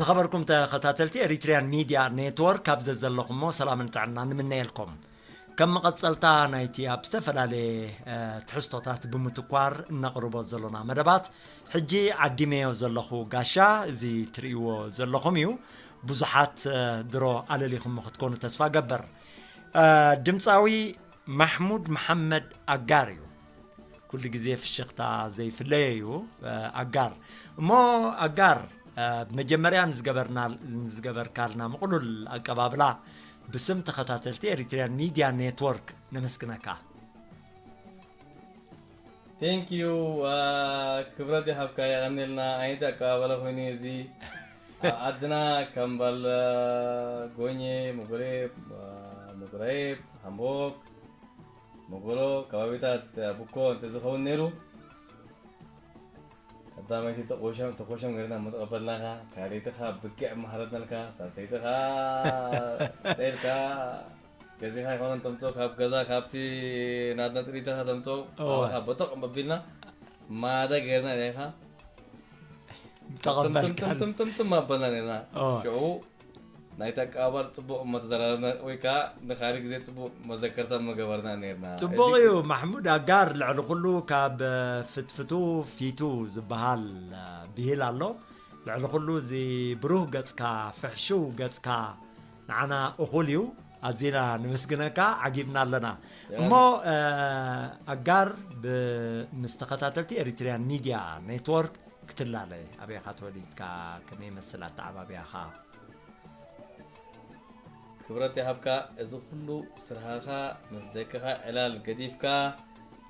ዝኸበርኩም ተኸታተልቲ ኤሪትሪያን ሚድያ ኔትወርክ፣ ኣብ ዘዘለኹሞ ሰላምን ጥዕናን ንምነየልኩም። ከም መቐጸልታ ናይቲ ኣብ ዝተፈላለየ፣ እ፣ ትሕዝቶታት ብምትኳር እነቕርቦ ዘሎና መደባት፣ ሕጂ ዓዲመዮ ዘለኹ ጋሻ፣ እዚ ትርእይዎ ዘለኹም እዩ። ብዙሓት፣ እ፣ ድሮ ኣለሊኹሞ ክትኮኑ ተስፋ እገብር። እ፣ ድምጻዊ ማሕሙድ መሓመድ ኣጋር እዩ። ኩሉ ግዜ ፍሽኽታ ዘይፍለዮ እዩ፣ እ፣ ኣጋር። እሞ ኣጋር፣ እ፣ ብመጀመርያ ንዝገበርና-፣ ንዝገበርካልና ምቕሉል ኣቀባብላ ብስም ተኸታተልቲ ኤሪትሪያን ሚድያ ኔትወርክ ነመስግነካ። Thank you፣ አ፣ ክብረት ይሃብካ፣ የቐንየልና። ዓይነት ኣቀባበላ ኮይኑ እዚ ኣብ ዓድና ከም ባል፣ አ፣ ጎኘ፣ ምጉሬብ፣ አ፣ ምጉሬብ፣ ሃምቦክ፣ መጎሎ ከባቢታት፣ አ፣ ቡኮ እንተዝኸውን ነይሩ፣ ቀዳመይቲ ተቆሸም፣ ተቆሸም ገርና ምተቐበልናኻ፣ ካልኣይቲ ኸኣ ብግዕ ምሃረትናልካ፣ ሳልሰይቲ ኸኣ ጠይልካ ገዚኻ ኣይኮነን ተምጽኦ፣ ካብ ገዛ፣ ካብቲ ናትና ጥሪትኻ ተምጽኦ፣ እወ። ኣባኻ በጠቕ መቢልና፣ ማዳ ገርና ኔርካ። ተቐበልካን። ትም፣ ትም፣ ትም፣ ትም ኣበልና ኔርና። እወ። ሽዑ ናይቲ ኣቀባባል ጽቡቕ እሞ ተዘራረብና፣ ወይ ከኣ ንኻልእ ግዜ ጽቡቕ መዘከርታ እሞ ገበርና ኔርና። ጽቡቕ እዚ እዩ፣ ማሕሙድ ኣጋር። ልዕሊ ኩሉ ካብ፣ እ፣ ፍትፍቱ ፊቱ ዝበሃል፣ እ፣ ብሂል ኣሎ። ልዕሊ ኩሉ እዚ ብሩህ ገጽካ፣ ፍሕሽው ገጽካ ንዓና እኹል እዩ። ኣዚና ንምስግነካ፣ ዓጊብና ኣለና። እሞ፣ እ፣ ኣጋር ብ-፣ ምስ ተኸታተልቲ ኤሪትሪያን ሚድያ ኔትወርክ ክትላለ፣ ኣበይ ኢኻ ተወሊድካ፣ ከመይ ይመስል ኣተዓባብያኻ? ክብረት ይሃብካ። እዚ ኩሉ ስርሃኻ ምስ ደቅኻ ዕላል ገዲፍካ፣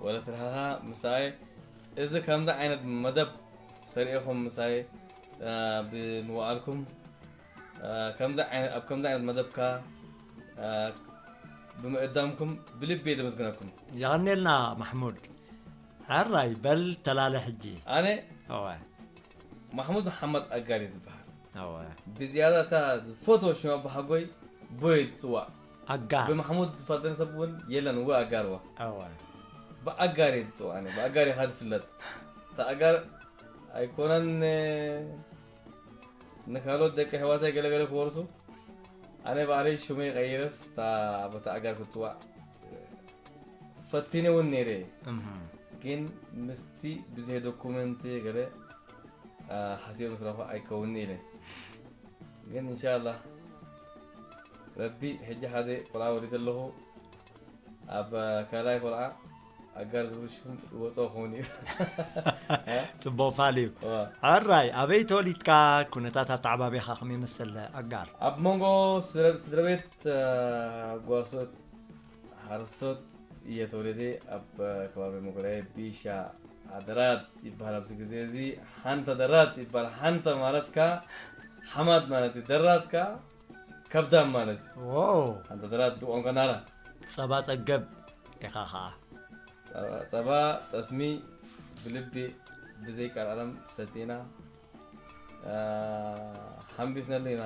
ወላ ስርሃኻ ምሳይ፣ እዚ ከምዚ ዓይነት መደብ ሰሪዕኹም ምሳይ፣ እ፣ ብምውዓልኩም፣ እ፣ ከምዚ ዓይነት፣ ኣብ ከምዚ ዓይነት መደብካ፣ እ፣ ብምእዳምኩም ብልቢ እየ ዘመስግነኩም። የቐንየልና ማሕሙድ። ሕራይ በል ተላለ ሕጂ። ኣነ እወ። ማሕሙድ መሓመድ ኣጋር እየ ዝበሃል። እወ። ብዝያዳ እታ ዝፈትዎ ሽም ኣቦሓጎይ ቦይ ትጽዋዕ። ኣጋር። ብማሕሙድ ዝፈልጠኒ ሰብ እውን የለን፣ እወ ኣጋር እዋ። እወ። ብኣጋር እየ ዝጽዋዕ ኣነ፣ ብኣጋር እየ ካብ ዝፍለጥ። እታ ኣጋር ኣይኮነን፣ እ፣ ንካልኦት ደቂ ኣሕዋተይ ገለ ገለ ክወርሱ፣ ኣነ ባዕለይ ሽመይ ቀይረስ እታ በታ ኣጋር ክትጽዋዕ ፈቲነ እውን ነይረ እየ። እምም። ግን ምስቲ ብዘይ ዶኩመንት ገለ፣ አ፣ ሓሲበ ምስ ረኹ ኣይከውን'ዩ ኢለ። ግን እንሻላህ ረቢ ሕጂ ሓደ ቆልዓ ወሊደ ኣለኹ። ኣብ ካልኣይ ቆልዓ ኣጋር ዝብል ሽም ይወፅኦ ክኸውን እዩ። እ? ፅቡቕ ፋል እዩ። እዋ። ሕራይ፣ ኣበይ ተወሊድካ? ኩነታት ኣተዓባብያኻ ከመይ መሰለ ኣጋር? ኣብ መንጎ ስድረ-፣ ስድራ ቤት፣ እ፣ ጓሶት ሓረስቶት እየ ተወሊደ። ኣብ ከባቢ መጎዳየ ቢሻ ኣደራት ይበሃል። ኣብዚ ግዜ እዚ ሓንታ ደራት ይበሃል። ሓንታ ማለት ከኣ ሓማድ ማለት እዩ። ደራት ከኣ ከብዳም ማለት እዩ። ዋው። ሓንታ ደራት ብቋንቋ ናራ። ጸባ ጸገብ ኢኻ ኸኣ። ጸባ፣ ጸባ ጠስሚ ብልቢ ብዘይ ቀልዓለም ሰቲና፣ አ፣ ሓምቢስነሉ ኢና።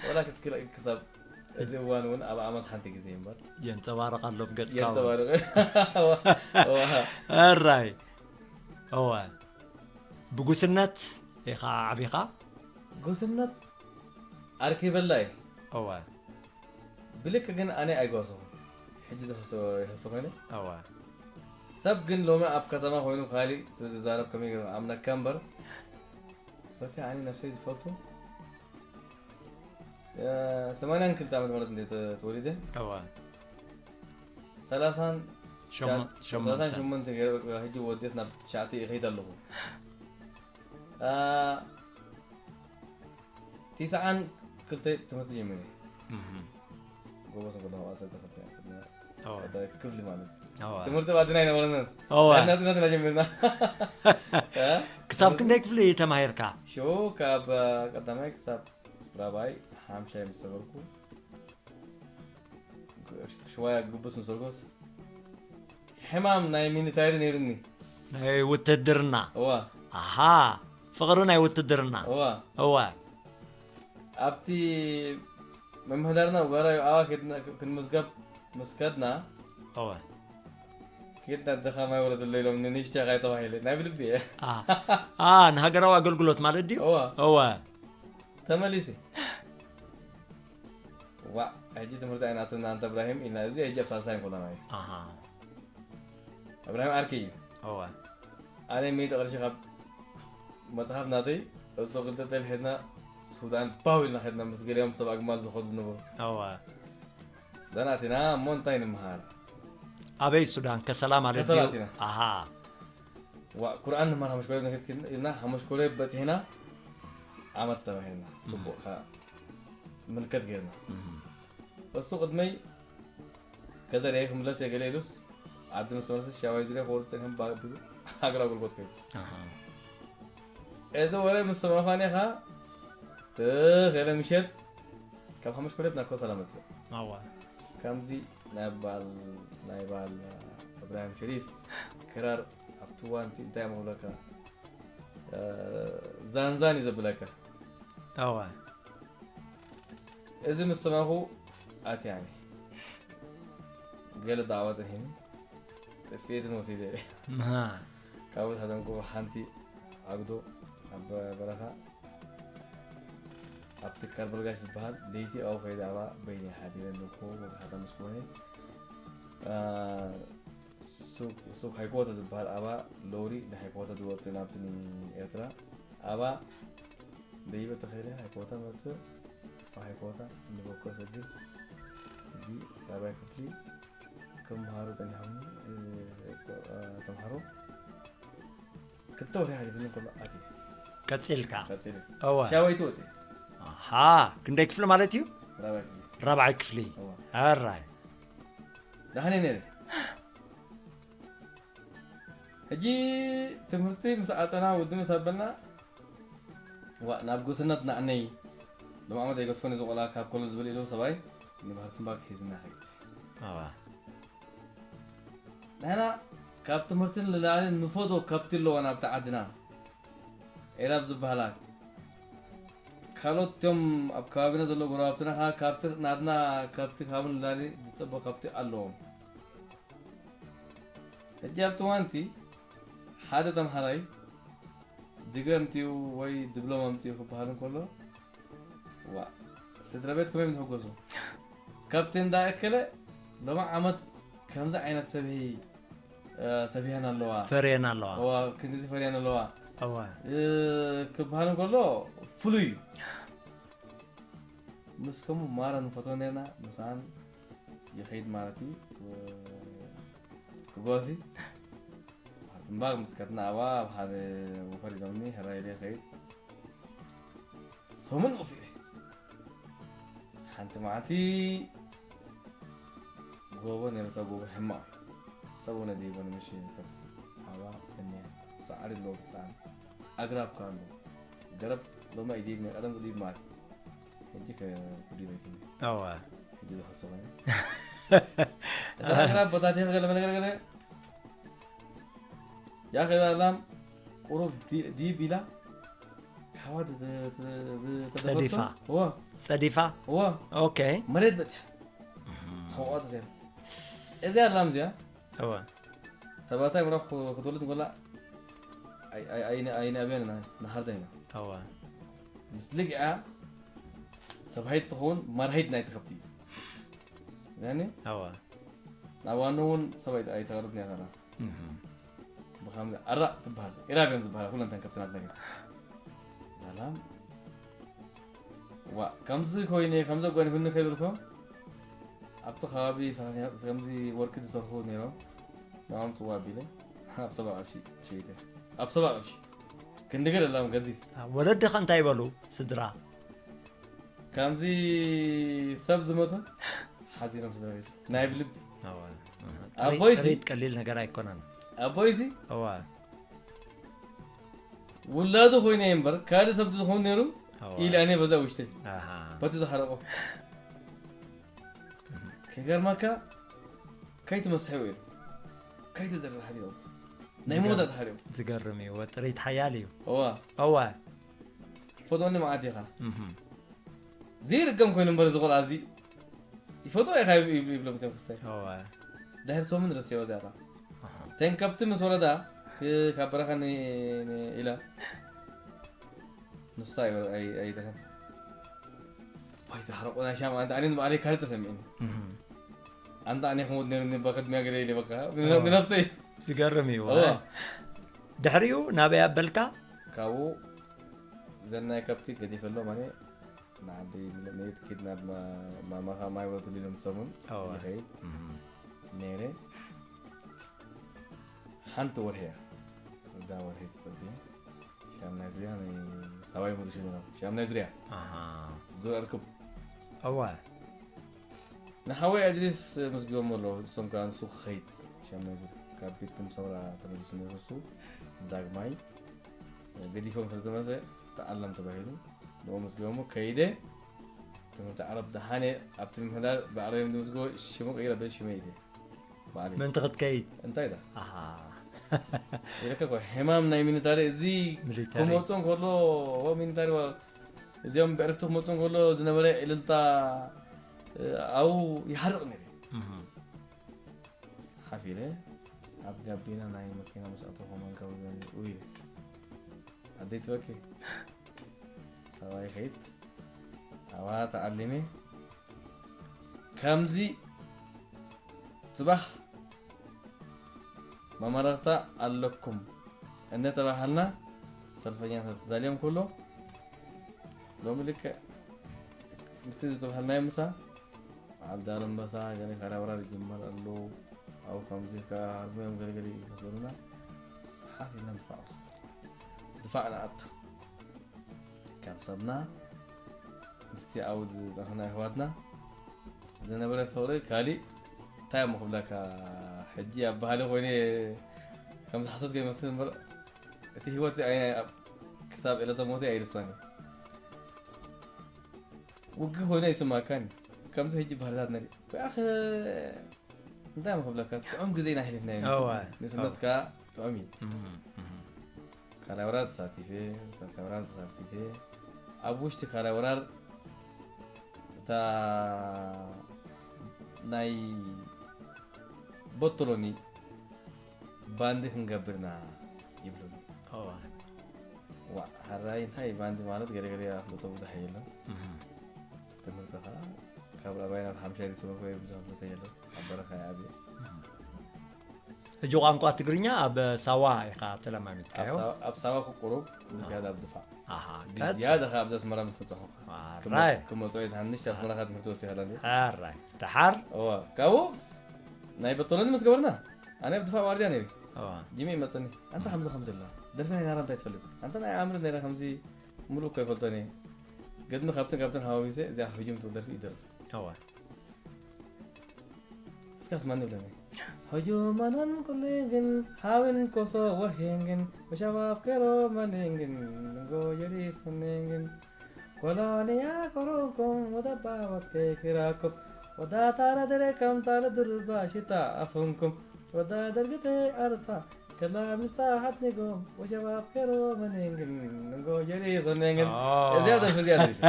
ወላ ክስኪ ክሳብ እዚ እዋን እውን ኣብ ዓመት ሓንቲ ግዜ እምበር። የንጸባርቕ ኣሎ ኣብ ገጽካ እውን። የንጸባርቕ። ዋ፣ ዋ። ሕራይ። እወ። ብጉስነት ኢኻ ዓቢኻ? ጉስነት ኣርኪበላ እየ። እወ። ብልክ ግን ኣነ ኣይጓሰኹን። ሕጂ ዝሕሰቦ ይሕሱ ኮይነ። እወ። ሰብ ግን ሎሚ ኣብ ከተማ ኮይኑ ካሊእ ስለ ዝዛረብ ከመይ ገይሩ ኣምነካ እምበር፣ በቲ ኣነ ነብሰይ ዝፈልጦ፣ እ፣ ሰማንያን ክልተ ዓመተ ምህረት እንደ ተ-፣ ተወሊደ። እወ። ሰላሳን ሸሞ-፣ ትሽዓተ፣ ሸሞንተ። ሰላሳን ሸሞንተ ገይረ፣ በቃ፣ ሕጂ ወዲስ ናብ ትሽዓተ ይኸይድ ኣለኹ። እ፣ ትስዓን ክልተ ትምህርቲ ጀሚረ። እህ። ጎበዝ እንከለኹ ዓሰርተ ክልተ እዋ። ቀዳማይ ክፍሊ ማለት እዩ። እዋ። ትምህርቲ ኣብ ዓድና ኣይነበረንን። እዋ። ናትና ስለ ጀሚርና። እ? ክሳብ ክንደይ ክፍሊ ተማሂርካ? ሽዑ ካብ ቀዳማይ ክሳብ ራብዓይ ሓምሻይ ምስ ሰገርኩ፣ ሽዋያ ግቡስ ምስ ሰገርኩስ፣ ሕማም ናይ ሚሊታሪ ነይሩኒ። ናይ ውትድርና? እዋ። ኣሃ፣ ፍቕሪ ናይ ውትድርና? እዋ። እዋ። ኣብቲ ምምሕዳርና ውጋራዩ ኣዋ ኬድና ክንምዝገብ ምስ ከድና፣ እወ። ኬድና ድኻ ማይ ወረደሎ ኢሎም ንንሽቻ ካይ ተባሂለ። ናይ ብልቢ እየ። አ፣ አ፣ ንሃገራዊ ኣገልግሎት ማለት ድዩ? እወ። እወ። እታ ተመሊሲ። ዋ፣ ሕጂ ትምህርቲ ኣይናትና ኣንተ እብራሂም ኢልና፣ እዚ ሕጂ ኣብ ሳልሳይ እንኮለና እዩ። ኣሃ። እብራሂም ዓርከይ እዩ። እወ። ኣነ ሚእቲ ቅርሺ ካብ መጽሓፍ ናተይ፣ እሱ ክልተ ጤል ሒዝና ሱዳን ባው ኢልና ኸድና፣ ምስ ገሊኦም ሰብ ኣግማል ዝኾዱ ዝነበሩ። እወ። ሱዳን ኣቲና እሞ እንታይ ንምሃር? ኣበይ ሱዳን? ከሰላ ማለት ከሰላ ድዩ? ኣቲና። ኣሃ። ዋ፣ ቁርኣን ንማር ሓሙሽኮሌ ንክድ ኢልና ሓሙሽኮሌ በጺሕና ዓመት ተባሂልና። ጽቡቕ ኸ ምልከት ጌርና። እሱ ቅድመይ ገዛ ደይ ክምለስ የገለ ኢሉስ ዓዲ ምስ ተመለሰ ሻዋይ ዝርያ ክወርድ ጸኒሖም ባቢሉ ሃገር ኣገልግሎት ከይዱ። ኣሃ። እዚ ወረ ምስ ሰማዕኳኒ ኸ ትኽ ኢለ ምሸት ካብ ሓሙሽኮሌ ናብ ከሰላ መጽእ። ኣዋ። ከምዚ ናይ ባል፣ ናይ ባል እብራሂም ሸሪፍ ክራር ኣብቲ ዋንቲ እንታይ ምብለካ፣ እ፣ ዛንዛን እዩ ዘብለካ። ኣዋ። እዚ ምስ ሰማኹ ኣትያኒ። ገለ ዳዕዋ ጸኒሕኒ። ጥፍኤትን ወሲደ። ምሃ። ካብኡ ተደንጎ ሓንቲ ኣጉዶ ኣብ በረኻ ኣብ ትካል በልጋሽ ዝበሃል ለይቲ ኣብኡ ከይደ ኣብኣ በይነይ ሓዲረ ንግሆ ወግሓታ ምስ ኮነ፣ እ፣ ሱቅ፣ ሱቅ ሃይኮተ ዝበሃል ኣብኣ ሎሪ ንሃይኮተ ዝወፅእ ናብቲ ኤርትራ ኣብኣ ደይበ ተኸይለ ሃይኮተ መፅእ ካብ ሃይኮተ ንበኮ ሰግር ሕጂ ራብዓይ ክፍሊ ክምሃሩ ፀኒሖም፣ እ፣ ተምሃሮ ክልተ ወርሒ ሓሊፉኒ እንከሎ ኣትየ። ቀጺልካ? ቀጺለ። እወ። ሻወይቲ ወጺእ። ኣሃ፣ ክንደይ ክፍሊ ማለት እዩ? ራብዓይ ክፍሊ። ራብዓይ ክፍሊ። እወ። ኣራይ። ደሓን እየ ነይረ። ሕጂ ትምህርቲ ምስ ዓጸና፣ ውዲ ምስ ኣበልና፣ ዋ፣ ናብ ጉስነት ንዓነይ ሎም ዓመት ኣይገድፎን እዩ ዝቆልዓ ካብ ኮለል ዝብል ኢሉ ሰብኣይ ንባህር ትንባክ ሒዝና ኸይድ። ኣዋ። ንሕና ካብ ትምህርቲ ንላዕሊ ንፈትዎ ከብቲ ኣለዋ ናብቲ ዓድና። ኤራብ ዝበሃላ። ካልኦት እቶም ኣብ ከባቢና ዘለዉ ጎረባብትና ኸዓ ካብቲ ናትና ከብቲ ካብኡ ንላዕሊ ዝጸበ ከብቲ ኣለዎም። ሕጂ ኣብቲ እዋንቲ ሓደ ተምሃራይ ዲግሪ ኣምጺኡ ወይ ዲፕሎማ ኣምጺኡ ክበሃል እንከሎ፣ ዋ፣ ስድራ ቤት ከመይ ምትሕጎሱ? ካብቲ እንዳ እከለ ሎሚ ዓመት ከምዚ ዓይነት ሰብሒ፣ እ፣ ሰቢሐን ኣለዋ። ፈርየን ኣለዋ። እዋ፣ ክንድዚ ፈርየን ኣለዋ። እዋ። እ፣ ክበሃል እንከሎ ፍሉይ እዩ። ምስ ከምኡ ማራ ንፈትዎ ነርና፣ ምስኣን ይኸይድ ማለት እዩ። ክ-፣ ክጓሲ። ኣብ ትንባግ ምስ ከድና ኣባ ኣብ ሓደ ወፈር ኢሎምኒ፣ ሕራይ ኢለ ይኸይድ። ሰሙን ወፊረ። ሓንቲ መዓልቲ ጎቦ ነይሩ፣ እታ ጎቦ ሕማቕ። ሰብ እውን ኣድሂቦ ንምሽ ከብቲ። ኣባ ፈንያ። ሳዕሪ ኣለዎ ብጣዕሚ። ኣግራብ ከኣ ኣለዎ። ገረብ ሎሚ ኣይድሂብን፣ ቀደም ክድሂብ ማለት። ሕጂ ከ-፣ ክድሂብ ኣይክእልን። ኣዋ። ሕጂ ዝሕሶ ኮይኑ። እታ ኣግራብ ቦታቲኸ ገለ መለ ገለ ገለ። ያ ኸይዳ ኣላም ቁሩብ ዲ-፣ ዲብ ኢላ። ካዋ ዝ-፣ ዝ-፣ ዝተደፈቶ? ጸዲፋ። እወ። ጸዲፋ? እወ። ኦኬ። መሬት በጽሓ። ሕቆት እዚኣ። እዚኣ ኣላም እዚኣ። እወ። ተባታይ ምራኽ ክትወልድ እንኮላ ኣይ-፣ ኣይ-፣ ኣይነ-፣ ኣይነኣብያን ኢና፣ ንሃርዳ ኢና። እወ። ምስ ልግዓ ሰብሃይት ትኸውን መርሃይት ናይቲ ከብቲ እዩ። ያኔ? እወ። ናብ ዋኑ እውን ሰብ ኣይተ-፣ ኣይተቐርብን እያ ተራ። እህ። ብኸምዚ ኣራእ ትበሃል። ኢራብያን ዝበሃላ ኩለን እተን ከብቲ ናትና ግን። ዛላም። ዋ፣ ከምዚ ኮይነ፣ ከምዚ ኣጓኒፉኒ ከይበልኩም፣ ኣብቲ ከባቢ ሰራሕተኛታት ከምዚ ወርቂ ዝሰርሑ ነይሮም። ንዖም ጽዋ ኣቢለ፣ ኣብ ሰባ ቅርሺ ሸይተ። ኣብ ሰባ ቅርሺ። ክንዲ ገለ ኣላም ገዚፍ። አ፣ ወለድኻ እንታይ ይበሉ፣ ስድራ? ከምዚ ሰብ ዝሞተ ሓዚኖም ስድራ ቤት። ናይ ብልቢ። ኣዋ። ኣሃ። ኣቦይሲ? ጥሪት ቀሊል ነገር ኣይኮነን። ኣቦይሲ? ኣዋ። ውላዱ ኮይነ እምበር፣ ካልእ ሰብ ዝኸውን ነይሩ፣ ኣዋ። ኢለ ኣነ በዛ ውሽተይ። ኣሃ። በቲ ዝሓረቆ። ከይገርመካ፣ ከይትመስሕው ኢሉ። ከይትደርር ሓዲኦም። ናይ ዝገርም። መወዳእታ ሓዲኦም። ዝገርም እዩ። ወጥሪት ሓያል እዩ። እዋ። እዋ። ፈትወኒ መዓት ኢኻ። እህ። ዘይርገም ኮይኑ እምበር፣ እዚ ቆልዓ እዚ ይፈትዎ ኢኻ ይብ-፣ ይብ-፣ ይብሎም እቶም ክስታይ። እዋ። ድሕሪ ሰሙን ረስዮ እዚኣታ። ኣሃ። ተን ከብቲ ምስ ወረዳ፣ ክ-፣ ካብ በረኻ ን-፣ ን-፣ ኢላ። ንሳ ኣይ-፣ ኣይ-፣ ኣይተኸት። ዋይ ዝሓረቑ ናይ ሻማ ኣንተ ኣነ ንባዕለይ ካልእ ተሰሚዕኒ። ኣንተ ኣነ ክሞት ነይሩ በቅድሚያ ገለ ኢለ በቃ ንነብሰይ። ዝገርም እዩ። እዋ። ድሕሪኡ ናበይ ኣበልካ? ካብኡ ዘናይ ከብቲ ገዲፈሎም ኣነ ንዓዲ መሬት ኪድ ናብ ማ- ማማኻ ማይ ወረድሉ ኢሎም ዝሰሙን እዋ። ይኸይድ ነይረ። ሓንቲ ወርሒ እያ እዛ ወርሒ ተፀቢየ። ሻምናይ ዝርያ ናይ ሰብኣይ ሙሉሽ ነይሮም ሻምናይ ዝርያ ኣሃ። ዙር ኣርክብ እዋ። ንሓወይ ኣድሪስ ምስጊቦም ኣለዉ እሶም ከዓ ንሱ ክኸይድ ሻምናይ ዙር ካብ ቤት ትም ሰውራ ተመሊሱ ነይሩ እሱ ዳግማይ ገዲፎም ስለ ተመሰ ተኣለም ተባሂሉ ንኡ ምስጊቦሞ ከይደ ትምህርቲ ዓረብ ደሓነ ኣብቲ ምምሕዳር ባዕለዮም ዝምዝግቦ ሽሙ ቀይረ በል ሽመ ኢለ ባዕለይ ምእንቲ ክትከይድ እንታይ ዳ ኣሃ። ኢለካ እኮ ሕማም ናይ ሚኒታሪ እዚ ሚሊታሪ። ክመፁ እንከሎ ዎ ሚኒታሪ ዋ- እዚኦም ብዕርፍቲ ክመፁ እንከሎ ዝነበረ እልልታ ኣብኡ ይሓርቕ ነይሩ እህም። ሓፊረ ኣብ ጋቢና ናይ መኪና ምስ ኣተኹ መንከው ዘንኡ ኢለ ኣደይ ትበኪ ሰብኣይ ኸይት ኣዋ ተኣሊመ ከምዚ ጽባሕ መመረቕታ ኣለኩም እነተባሃልና ሰልፈኛታት ተዳልዮም ኩሎ ሎሚ ልክዕ ምስቲ ዝተባሃልናዮ ምሳ በዓል ዳርምበሳ ገለ ካልእ ወራር ይጅመር ኣሎ ኣብኡ ከምዚ ኢልካ ሃርሞዮም ገለገለ እዩ መስበሉና ሓፍ ኢልና ንድፋዕ ውስ ድፋዕ ንኣቱ ከም ሰብና ምስቲ ኣብኡ ዝጸንሕና ኣሕዋትና ዝነበረ ፍቕሪ ካሊእ እንታይ እሞ ክብለካ ሕጂ ኣብ ባህሊ ኮይነ ከም ዝሓሰብኩ ይመስል እምበር እቲ ህይወት እዚ ኣይ- ኣብ- ክሳብ ዕለተ ሞተይ ኣይርሳን እዩ ውግእ ኮይኑ ኣይስማካን እዩ ከምዚ ሕጂ ባህልታት ነሪ ያኸ እንታይ እሞ ክብለካ ጥዑም ግዜ ኢና ሕሊፍና እዩ እወ። ንስነትካ ጥዑም እዩ እም፣ እም። ካልኣይ ወራር ተሳቲፈ ሳልሳይ ወራር ተሳቲፈ ኣብ ውሽጢ ካልኣይ ወራር እታ ናይ ቦቶሎኒ ባንዲ ክንገብርና ይብሉኒ እወ። ዋ ሓራይ እንታይ ባንዲ ማለት ገለገለ ኣፍልጦ ብዙሕ የለን እም። ትምህርቲ ከዓ ካብ ራባይ ናብ ሓምሻይ ዝሰበኮ ብዙሕ ኣፍልጦ የለን ኣብ በረኻ ይዓብየ ሕጂ ቋንቋ ትግርኛ ኣብ ሳዋ ኢኻ ተለማሚድካዮ ኣብ ሳዋ- ኣብ ሳዋ ክቁሩብ ብዝያዳ ኣብ ድፋዕ ኣሃ፣ ብዝያዳ ካብ ኣብዚ ኣስመራ ምስ መፀኹ ኣራይ ክመፅኦ የትሃንሽ ኣስመራ ካብ ትምህርቲ ወሲኻ ዳንዴ ኣራይ ደሓር እዋ ካብኡ ናይ በተሎኒ ምስ ገበርና ኣነ ኣብ ድፋዕ ዋርድያ ነይሩ እዋ ጂሚ ይመፅኒ ኣንተ ከምዚ ከምዚ ኣላ ደርፊ ናይ ናራ እንታይ ትፈልጥ ኣንተ ናይ ኣምር ነይራ ከምዚ ሙሉእ እኮ ይፈልጠኒ ገድሚ ካብትን ካብትን ሃዋዊሰ እዚኣ ህጁም ትብል ደርፊ ይደርፍ እዋ እስካስ ማን ይብለኒ ሕጁ ማናን ኩሌንግን ሓዊን ኮሶ ወሄንግን ወሻባፍ ከሮ መኔንግን ንጎ የሪስ መኔንግን ኮሎንያ ኮሮንኩም ወተባወት ከይክራኩም ወዳታረ ደረከም ታረ ድርባ ሽታ ኣፉንኩም ወዳ ደርግተ ኣርታ ከላ ምሳ ሓትኒጎም ወሸባፍ ከሮ መኔንግን ንጎ የሪስ መኔንግን እዚኣ ደርፊ እዚኣ ደርፊ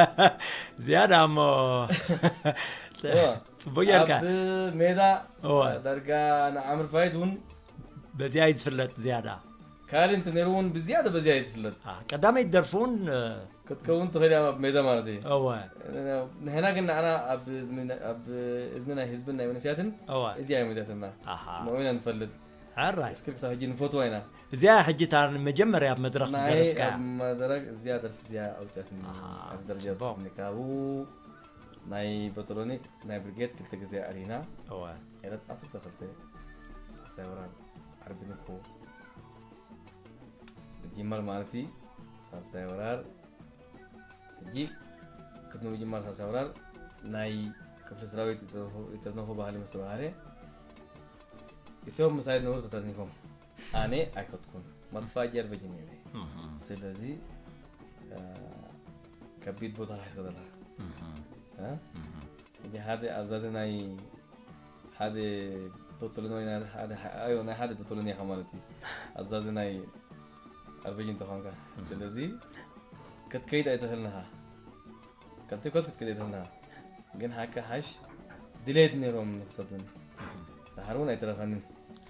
ዝያዳ እሞ እዋ። ፅቡቅ ጌርካ ኣብ ሜዳ እዋ ዳርጋ ንዓምር ፋይት እውን በዚኣ እዩ ዝፍለጥ ዝያዳ ካልእ እንተ ነይሩ እውን ብዝያዳ በዚያ እዩ ትፍለጥ አ፣ ቀዳመይቲ ደርፊ እውን እ፣ ክትከውን ትኽእል እያ ኣብ ሜዳ ማለት እዩ እወ ንሕና ግን ንዓና ኣብ እዝኒ- ኣብ እዝኒ ናይ ህዝብን ናይ መንእስያትን እወ እዚኣ እየ መዚያትና ኣሃ ንኡ ኢና ንፈልጥ ሕራይ እስክር ክሳብ ሕጂ ንፈትዋ ኢና እዚኣ ሕጂ እታ መጀመርያ ኣብ መድረክ ናይ ደረፍካ ኣብ መድረክ እዚኣ ደርፊ እዚኣ ኣውፅያትኒ ኣሃ፣ ኣብዚ ደረጃ ፅቡቅ። ኣብፅያትኒ ካብኡ ናይ በጥሮኒ ናይ ብርጌድ ክልተ ግዜ ኣሪና እወ ኤረት ዓሰርተ ክልተ ሳልሳይ ወራር ዓርቢ ንግሆ ብጅማር ማለት እዩ ሳልሳይ ወራር ሕጂ ቅድሚ ምጅማር ሳልሳይ ወራር ናይ ክፍሊ ሰራዊት ይተርነፉ ባህሊ ምስ ተባሃለ እቶም ምሳይ ዝነበሩ ተተርኒፎም ኣነ ኣይከትኩን መጥፋ ጀርበጅ ነይረ እህ፣ ስለዚ አ፣ ከቢድ ቦታ ሒዝካ ዘለካ እህ፣ እ? እህ። ሕጂ ሓደ ኣዛዚ ናይ ሓደ በቶሎን ወይ ናይ ሓደ ኣዮ ናይ ሓደ በቶሎን ኢኻ ማለት እዩ ኣዛዚ ናይ ኣርበጅ እንተኾንካ ስለዚ ክትከይድ ኣይትኽእልን ኢኻ ከትኮስ ክትከይድ ኣይትኽእልን ኢኻ ግን ሓቂ ሓሽ ድሌት ነይሮም ንክሰዱን ድሓር እውን ኣይተረፈንን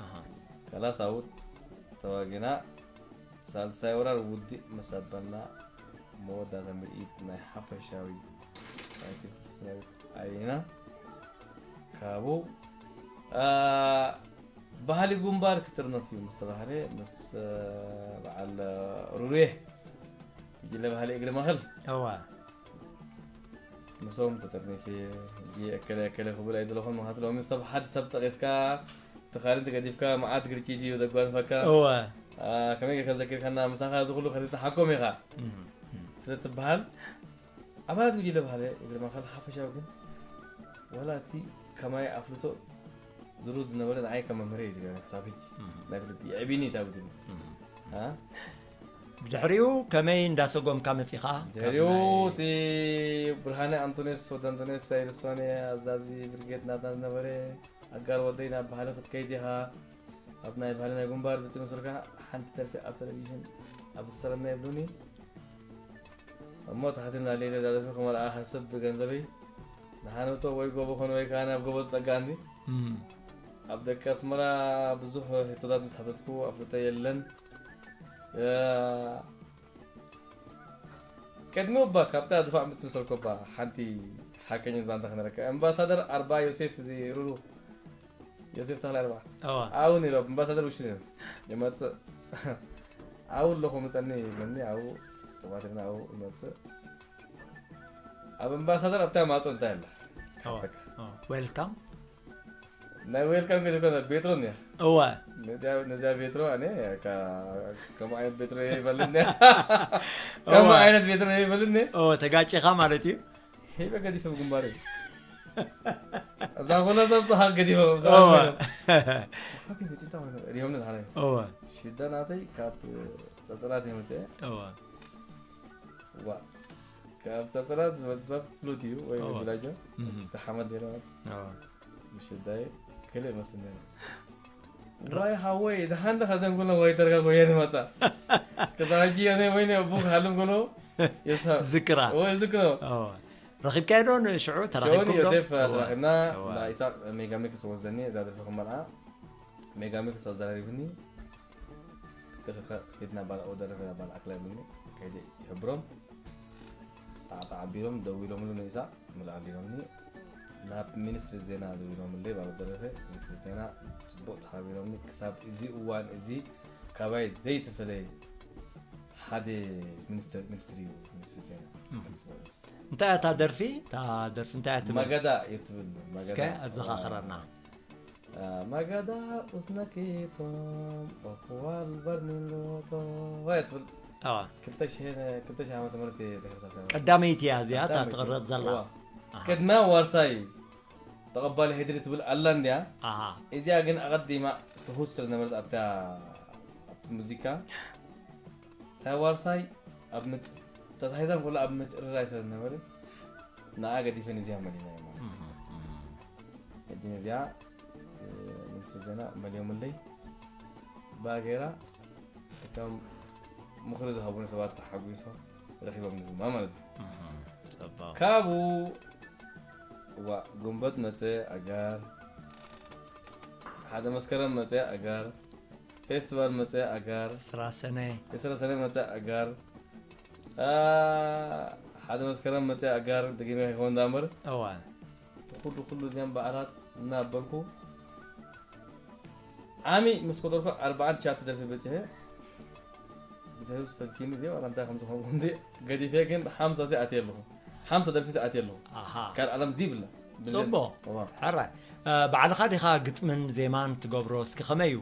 ኣሃ። ከላስ ኣብኡ ተዋጊና ሳልሳይ ወራር ውዲእ ምስ ኣበልና መወዳእታ ምርኢት ናይ ሓፈሻዊ ኣይትንክፍ ስናይፕ ኣይና ካብኡ፣ አ፣ ባህሊ ጉንባር ክትርነፍ እዩ ምስ ተባህለ፣ ምስ፣ አ፣ በዓል፣ አ፣ ሩሩየ ጉጅለ ባህሊ እግሪ ማእኸል። እዋ። ምስኦም ተጠርኒፈ፣ ሕጂ እከለ እከለ ክብል ኣይደለኹን፣ ምኽንያቱ ሎሚ ሰብ፣ ሓደ ሰብ ጠቒስካ፣ እቲ ካልእ እንተገዲፍካ፣ መዓት ግርጭጭ እዩ ዘጓንፈካ። እወ። አ፣ ከመይ ጌርካ ዘኪርካና፣ ምሳኻ እዚ ኩሉ ከርቲት ሓኮም ኢኻ እም፣ እም። ስለ ትበሃል፣ ኣባላት ጉጅለ ባህሊ እግሪ ማእከል ሓፈሻዊ ግን፣ ዋላ እቲ ከማይ ኣፍልጦ ድሩት ዝነበረ ንዓይ ከም መምህረይ እዩ ዝገርም ክሳብ ሕጂ። እም። ናይ ብልቢ የዕቢኒ እታ ጉጅለ። እም። አ? ብድሕሪኡ ከመይ እንዳሰጎምካ መጺኻ? ድሕሪኡ ካብ ናይ እቲ ብርሃነ ኣንቶንዮስ፣ ወዲ ኣንቶንዮስ ኣይርስዖን እየ፣ ኣዛዚ ብርጌድ ናትና ዝነበረ፣ ኣጋር ወደይ ናብ ባህሊ ክትከይድ ኢኻ፣ ኣብ ናይ ባህሊ ናይ ጉንባር ብጽ መስልካ ሓንቲ ደርፊ ኣብ ቴሌቪዥን ኣብሰረና ይብሉኒ። እሞ ታሕቲ እናሌለ ዛደፈ ክመልኣ ሃሰብ ብገንዘበይ ንሓነቶ ወይ ጎቦ ኾነ ወይ ከኣ ናብ ጎቦ ዝጸጋኒ። እም። ኣብ ደቂ ኣስመራ ብዙሕ ሕቶታት ምስ ሓተትኩ ኣፍልጦ የለን። እ፣ ቅድሚ እባ ካብታ ድፋዕ ምስ መሰልኮ እባ ሓንቲ ሓቀኛ ዛንታ ክነረካ። ኣምባሳደር ኣርባ ዮሴፍ እዚ ሩሩ ዮሴፍ ተኽለ ኣርባ። እዋ። ኣብኡ ነይሩ፣ ኣብ ኣምባሳደር ውሽጢ ነይሩ። ይመጽእ። ኣብኡ ኣለኹ ምጸኒ ይብለኒ፣ ኣብኡ ተባቲርና ኣብኡ ይመጽእ። ኣብ ኣምባሳደር ኣብታ ማዕጾ እንታይ ኣላ? እዋ። ሓተካ። እዋ። ዌልካም። ናይ ዌልካም ግን ይኮነ ቤትሮ እያ። እዋ። ነዚያ፣ ነዚያ ቤትሮ ኣነ ካ-፣ ከምኡ ዓይነት ቤትሮ ይበልኒ። ከምኡ እዋ። ዓይነት ቤትሮ ይበልኒ። እዋ፣ ተጋጭኻ ማለት እዩ። ሄበ ገዲፈ ብግንባረይ። እዛ ኩላ ሰብ ጸሓቕ ገዲፈ፣ እዛ እዋ። ገዲፈ። ካብ ቤት እንታ ሆነ፣ ሪሆም ነታ ሃላይ። እዋ። ሽዳ ናተይ ካብ ጸጸላት እየ መጽአ። እዋ። ዋ። ካብ ጸጸላት ዝመጽእ ሰብ ፍሉጥ እዩ፣ ወይ እዋ። ብላጆ። እም። ዝተሓመድ ነይረ። እዋ። ምሽዳይ ክልእ መስል ነይረ። ራ- ዋይ ሓወይ፣ ደሓን ዲኻ ዘንጉሎ ወይ ተርጋ ጎየን መጻ። ከዛ ሕጂ ኣነ ወይኔ ኣቡ ክሃልም ጎሎ፣ የሳ-፣ ትዝክራ? ወይ ዝክሮ። እዋ። ረኺብካዮ ዶ ንሽዑ? ሸወን ተራኺብኩም ዶ? ዮሴፍ እዋ። ተራኺብና፣ እዋ። እንዳ ኢሳቅ ሜጋ ሚክስ ወዘኒ፣ እዛ ደርፊ ክመርዓ። ሜጋ ሚክስ ኣዘራሪብኒ። ክልተ ክልተ ከይድና ባል ኦደር፣ ባል ኣክላይ ብኒ። ከይደ ይሕብሮም። ጣዕጣዕ ኣቢሎም፣ ደዊሎምሉ ንኢሳቅ፣ ምልኣል ኢሎምኒ። ናብ ሚኒስትሪ ዜና ደዊሎምለይ፣ ባል ደረፈ፣ ሚኒስትሪ ዜና ጽቡቅ ተሓቢሮምኒ። ክሳብ እዚ እዋን እዚ ካባይ ዘይተፈለየ ሓደ ሚኒስትር፣ ሚኒስትሪ እዩ፣ ሚኒስትሪ ዜና። እም። እንታይ እያ እታ ደርፊ? እታ ደርፊ እንታይ እያ ትብል? መገዳ እዩ ትብል። መገዳ። እስከ ኣዘኻኽረና። አ፣ መገዳ ኡስነኪቶም ኦክዋል በርኒንጎቶ እያ ትብል። ኣዋ። ክልተ ሽሕን፣ ክልተ ሽሕ ዓመተ ምህረት እየ ድሕሪ ሳልሳይ ወርሒ። ቀዳመይቲ እያ እዚኣ፣ እታ ቀዳመይቲ። ትቕረጽ ዘላ። እዋ። ኣሃ። ቅድሚያ ዋርሳይ ተቐባሊ ህድሪ ትብል ኣላ እንድያ። ኣሃ። እዚኣ ግን ኣቐዲማ ትሁስ ስለ ነበረት ኣብታ፣ ኣብቲ ሙዚቃ፣ እታ ዋርሳይ ኣብ ምት-፣ ተታሒዛ እንከሎ ኣብ ምትእርራይ ስለ ዝነበረ፣ ንዓ ገዲፈ ነዚኣ መሊና እየ ማለት። እህ፣ እህ። ሕጂ ነዚኣ፣ እ፣ ሚኒስትሪ ዜና መሊኦምለይ። ባጌራ እቶም ምኽሪ ዝሃቡኒ ሰባት ተሓጒሶም ረኺቦም ድማ ማለት እዩ። እህ፣ ጽቡቕ። ካብኡ ዋ፣ ጉንበት መጸ ኣጋር፣ ሓደ መስከረም መጸ ኣጋር፣ ፌስቲቫል መጸ ኣጋር፣ ዕስራ ሰነ። ዕስራ ሰነ መጸ ኣጋር፣ አ፣ ሓደ መስከረም መጸ ኣጋር፣ ደጊመ ከይከውን ደኣ እምበር። እዋ። ኩሉ፣ ኩሉ እዚኦም በዓላት እናበልኩ፣ ዓሚ ምስ ቆጠርኩ ኣርባዓን ትሽዓተ ደርፊ በጺሐ። ብድሕሪኡ ሰልኪኒ ድየ ዋላ እንታይ ከም ዝኾንኩ እንድየ ገዲፈ፣ ግን ሓምሳ ሲ ኣትየ ኣለኹ። ሓምሳ ደርፊ ሲ ኣትየ ኣለኹ። ኣሃ። ካልእ ዓለም ዝይብላ። ብዘይ-፣ ጽቡቕ። እዋ። ሕራይ። እ፣ ባዕልኻ ዲኻ ግጥምን ዜማን ትገብሮ? እስኪ ከመይ እዩ?